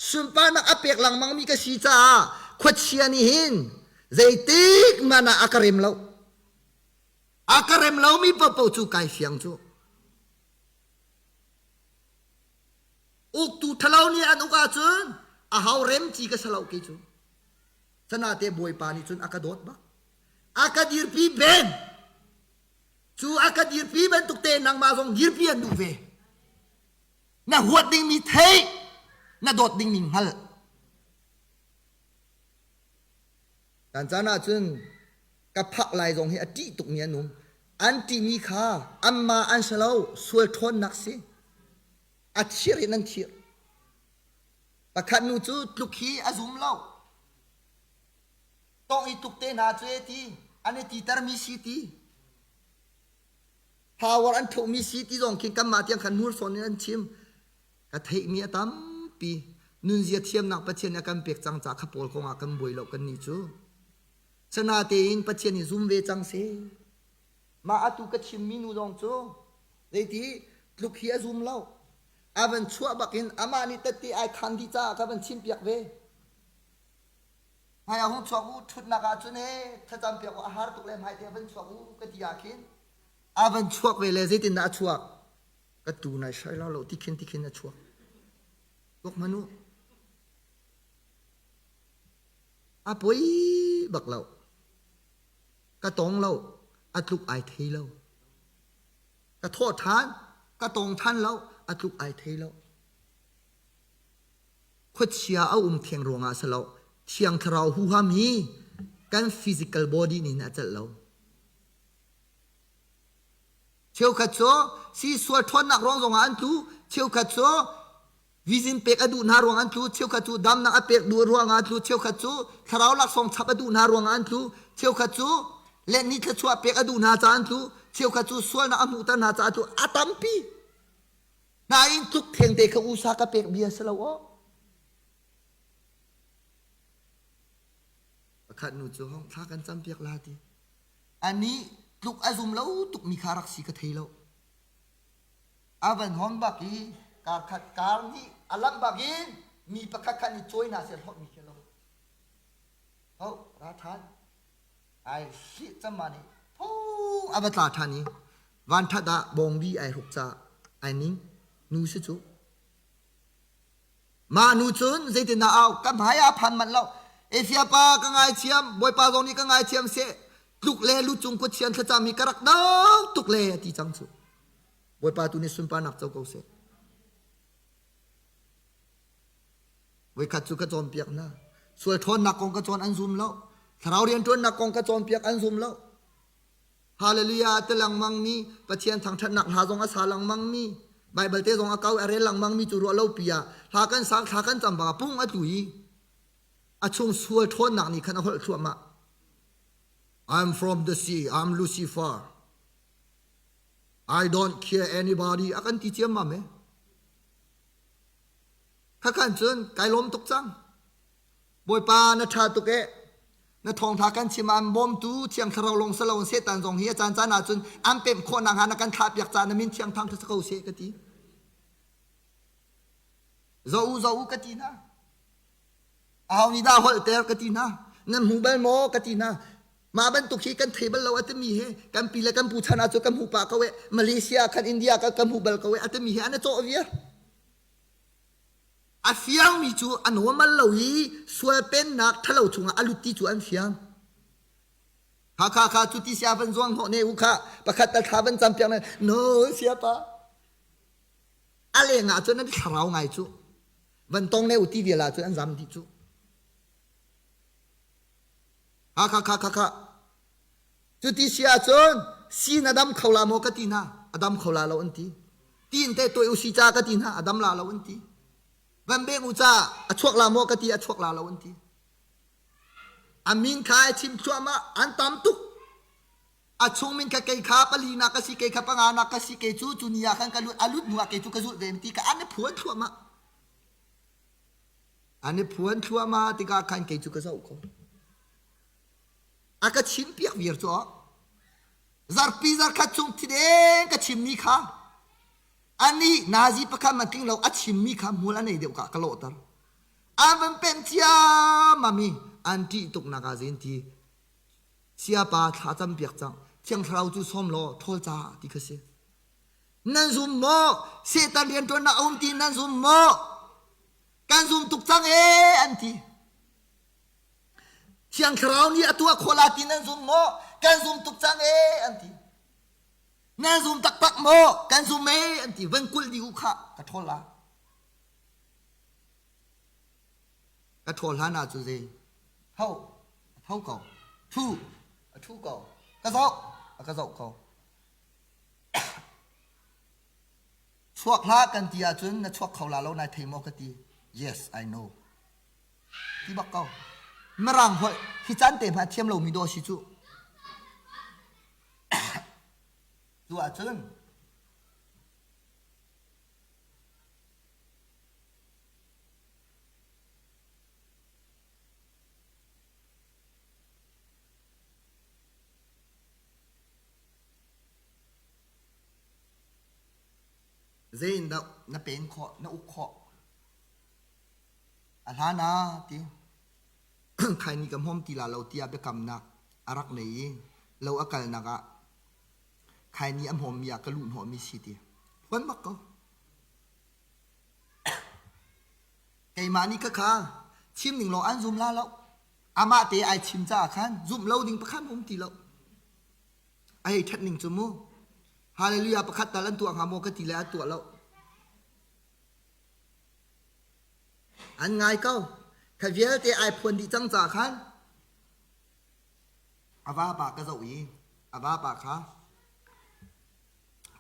sunparnak a pek lengmangmi ka si caah. Khuachia nih hin zeitik hmanh ah a ka rem lo. A ka rem lomi paohpaoh cu kai fiang cu. Uktu ṭhalo nih an uk ahcun a ho rem ci ka si lo kei cu. Sanate Bawipa nih cun a ka dawt bak. A ka dirpi ben. Cu a ka dirpi bantuk te nangmah zong dirpi an duh ve. Na huat dingmi theih, na dawt dingmi hngalh. Kan caan ahcun ka phak lai zong hi a ṭih tukmi an um. An ṭihmi kha anmah an si lo, sual ṭhawnnak si. A thir in an thir. Pakhat nu cu tluk hi a zum lo. Tawng i tuk te hna cu e ti, an i titermi si ti. Power an thuhmi si ti zong khin kanmah tiang khan hmursawn in an chim. Ka theihmi a tampi. Nunzia thiamnak Pathian nih a kan pek cang caah kha pawl kong ah kan buai lo kannih cu. Sanatein Pathian hi zum ve cang seh. Mah atu ka chimmi nu zong cu zeiti tluk hi a zum lo. A van chuah bakin amah nih tette ai khan dih caah ka van chimpiak ve. Hmai ah hung chuak u, ṭhutnak ah cun ee thlacam piak u a har tuk le hmaite van chuak u ka ti ah khin a van chuak ve le zeitindah a chuak? Ka tu nai shai lo lo ti khin ti khin a chuak. Tuak hmanh u. A poi bak lo. Ka tong lo. A tluk ai thei lo. Ka thawh ṭhan. Ka tong ṭhan lo. A tluk ai thei lo. Khuachia a um theng ruangah a si lo. Thiang Thlarau huham hi kan physical body nih a celh lo. Cheukhat cu si sual ṭhawnnak ruang zongah an tlu. Cheukhat cu vizin pek a duh hna ruang an tlu. Cheukhat cu damnak a pek duh ruangah an tlu. Cheukhat cu thlarau laksawng chap a duh hna ruangah an tlu. Cheukhat cu lenni thluachuah pek a duh hna caah an tlu. Cheukhat cu sualnak a hmuhter hna caah an tlu. A tampi. Nain tluk thengte kha usa ka pek bia si lo aw. Pakhat nu cu hong thla kan campiak la ti. Ani tluk a zum lo tukmi kha rak si ka thei lo. A van hon bak i kar khat kar nih a lamh bak in mi pakhat khat nih cawi hna seh hlawt mi khi lo. Ho ra than. Ai hlih cama nih phu a va tla than i vanṭhat ah bawngbi ai hruk caah ai ning. Nu si cu. Mah nu cun zeitindah au ka hmai ah phan manh lo. Efia pa ka ngaithiam, Bawipa zong nih ka ngaithiam seh. Tluk le lu cung kutchian thlacam hi ka rak do tuk le a ti cang cu. Bawipa tu nih sunparnak co ko seh. Voikhat cu ka cawnpiak hna. Sual ṭhawnnak kong ka cawn an zum lo. Thlarau rianṭuannak kong ka cawnpiak an zum lo. Hallelujah ti lengmang mi, Pathian thangṭhatnak hla zong a sa lengmang mi, Baibal te zong a kau i a rel lengmang mi cu ruah lo pi ah hla kan sak thla kan cam bang ah pung a tlu i a chung sual ṭhawnnak nih khan a holh thluahmah. I'm from the sea, I'm Lucifer. I don't care anybody a kan ti ciammam e. Khakhan cun kai lawm tuk cang. Bawipa na ṭha tuk e. Na thawngṭha kan chim ah an bawmtu Thiang Thlarau lawng si loin Satan zong hi a caancaan ahcun an pemh khawh nakhnga na kan thlahpiak caah na min thiang thang si ko seh ka ti. Zoh u, zoh u ka ti hna. Aho nih dah holhter ka ti hna. Nan hmu bal maw ka ti hna. Mah bantuk hi kan thei bal lo a timi hi kan pi le kan pu chan ah cu kan hmu pah ko e. Malaysia khan India kan kan hmu bal ko e a timi hi an i cawh viar. A fiangmi cu a normal lo i sual pennak ṭhalo chungah a lut ti cu an fiang. Hakha kha cu ti sia van zuang hnawh ne u kha pakhat tal thla van cam piak ne no siapa a leng ah cun an thlarau ngai cu van tong ne u ti vial ah cun an zam dih cu Hakha kha kha kha Cuti si ahcun si na dam kho la maw ka ti hna. A dam kho la lo an ti. Tiin te tuai usi ca ka ti hna. A dam la lo an ti. Van beng u ca a chuak la maw ka ti a chuak la lo an ti. A min kha ai chim thluahmah an tam tuk. A chung min kha kei kha pali nak ka si kei kha panga nak ka si kei cu cu ni ah khan ka lut a lut hnu ah kei cu ka zulh ve ti ka an i phuan thluahmah. An i phuan thluahmah tikah khan kei cu ka zoh ko. A ka chimpiak viar cu zarpi zarkhat chung thideng ka chimmi kha anih nazi pakhat man tling lo a chimmi kha hmual a nei deuh ka ka lawhter. A van pen ciammam i. An ṭih tuknak ah zei an ti? Siapa thla campiak cang. Thiang Thlarau cu sawm law ṭhawl ca ti kha si. Nan zum maw? Satan rianṭuannak a um ti nan zum maw? Kan zum tuk cang ee an ti. Thiang Thlarau nih a tuah khawh la ti nan zum maw? Kan zum tuk cang ee an ti. Nan zum taktak maw? Kan zum ee an ti. Van kulh dih u khah ka ṭhawl la. Ka ṭhawl hlan ah cu zei? Tho, a tho ko. Ṭhu, a ṭhu ko. Ka zoh, a ka zoh ko. Chuak hlah kan ti ahcun na chuak kho la lo nai thei maw ka ti. Yes, I know. Ti bak ko. Mirang holh hi caan te hmanh thiam lomi daw si cu. Cu ahcun Zei in dah na pen khawh, na uk khawh? A hlan ah ti khaini ka hmawm ti la lo tiah biakamnak a rak nei i lo a kalnak ah khaini a hmawmmi ah ka luh hnawhmi si ti. Phuan bak ko. Keimah nih khakha chim ning law an zum la lo. Amah te ai chim caah khan zumh lo ding pakhat um ti lo. A hei ṭhat ning cu mu. Hallelujah pakhat tal an tuah hnga maw ka ti le an tuah lo. An ngai ko. Kha vialte ai phuan dih cang caah khan a vapa ka zoh i a vapa kha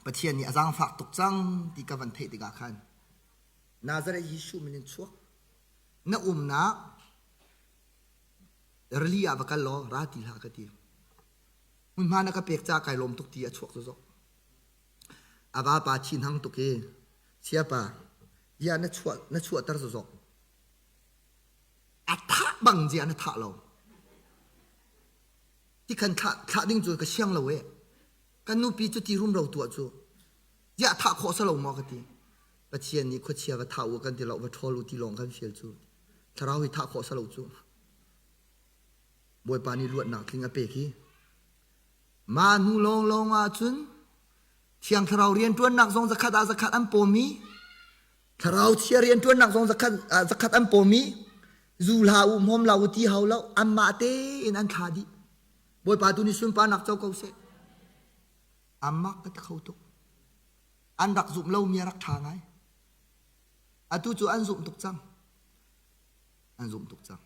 Pathian nih a zaangfak tuk cang ti ka van theih tikah khan Nazareth Jesuh min in chuak na umnak rili ah va kal law ra ti hlah ka ti. Hmunhma na ka pek caah kai lawm tuk ti a chuak zozok. A vapa thinhang tuk i siapa zia na chuah na chuahter zozok. A thah bang zia na thah lo. Tikhan thlah thlah ding cu ka siang lo eh. Kan nupi cu ti rumro tuah cu ziah thah khawh sa lo maw ka ti. Pathian nih khuachia va thah u kan ti lo va ṭhawl u ti lawng kan fial cu. Thlarau hi thah khawh sa lo cu. Bawipa nih luatnak tling a pek hi mah hnu lawnglawng ah cun Thiang Thlarau rianṭuannak zong zakhat ah zakhat an pawm i Thlarau chia rianṭuannak zong zakhat ah zakhat an pawm i zu hlah u hmawm hlah u ti hau lo anmah tein an thla dih Bawipa tu nih sunparnak co ko seh amak ka ti kho tuk an rak zumh lomi a rak ṭha ngai atu cu an zumh tuk cang an zumh tuk cang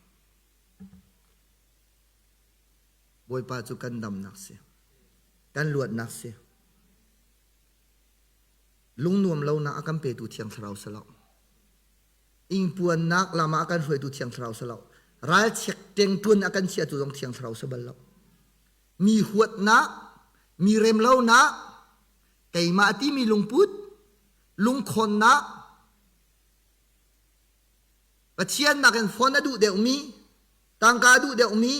Bawipa cu kan damnak si. Kan luatnak si. Lungnuam lonak a kan petu Thiang Thlarau si lo. Ingpuannak lam ah a kan hruaitu Thiang Thlarau si lo. Ralchiak tengtuan a kan chiatu zong Thiang Thlarau si bal lo. Mi huatnak, mi remlonak, keimah timi lungput, lungkhawnnak, Pathian nakin phone a duh deuhmi, tangka a duh deuhmi,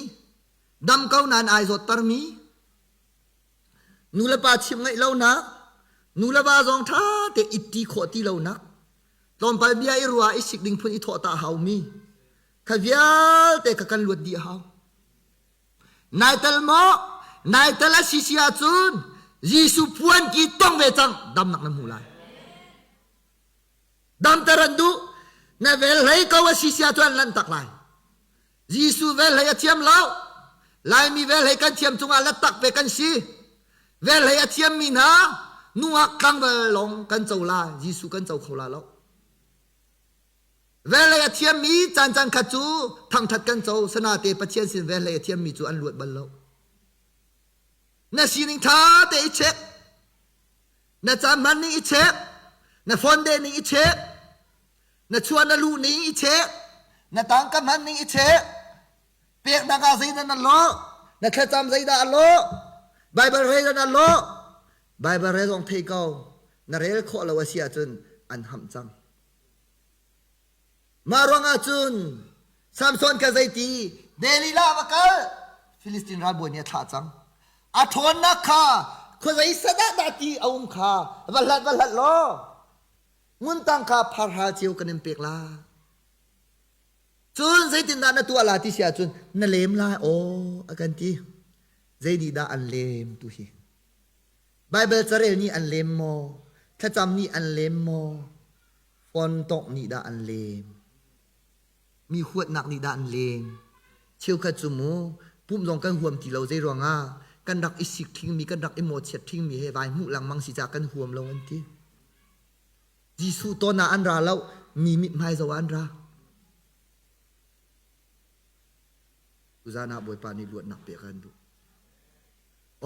dam ko nain ai zawttermi, nulepa chimh ngaih lonak, nuleva zong ṭha te itti khawh ti lonak, tlawmpal bia i ruah i sik ding phun i thawh ta haumi, kha vialte kha kan luat dih a hau. Nai tel maw? Nai tel a si si ahcun Jesuh puan ki tong ve cang damnak na hmu lai. Damter an duh. Na vel hlei ko a si sia cu an lanh tak lai. Jesuh vel hlei a thiam lo. Laimi vel hlei kan thiam cungah lattak ve kan si. Vel hlei a thiammi hna nungak tlangval lawng kan co la. Jesuh kan co kho la lo. Vel hlei a thiammi caan caan khat cu thangthat kan co. Sanate Pathian sin vel hlei a thiammi cu an luat bal lo. Na sining tha te i check. Na caan hman ning i chek, na phone deh ning i chek, na chuah na luh ning i chek, na tangka hman ning i chek, peknak ah zeidah na lawh, na thlacam zeidah a lawh, Bible rel na lawh, Bible rel zong thei ko, na rel khawh lo a si ahcun an hamh cang. Mah ruangah cun Samson kha zeiti Delilah va kal Filistin ralbawi nih a thlah cang. A ṭhawnnak kha khuazei sadah dah ti a um kha va hlat va hlat law nguntang kha pharha cio kan in pek la. Cun zeitindah na tuah la ti si ahcun na lem lai aw a kan ti. Zei nih dah an lem tu hi? Baibal carel nih an lem maw? Thlacam nih an lem maw? Phone tongh nih dah an lem? Mi huatnak nih dah an lem? Cheukhat cu mu pumh zong kan huam ti lo zei ruangah kan rak i sik ṭhingmi kan rak i mawchiat ṭhingmi he vai hmuh lengmang si caah kan huam lo an ti. Jesuh tawn ah an ra lo, mi mithmai zoh ah an ra. Tuzan ah Bawipa nih luatnak pek an duh.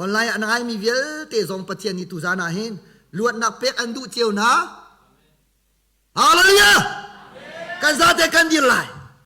Online ah na ngaimi vialte zong Pathian nih tuzan ah hin luatnak pek an duh cio hna. Hallelujah! Kan zate kan dir lai.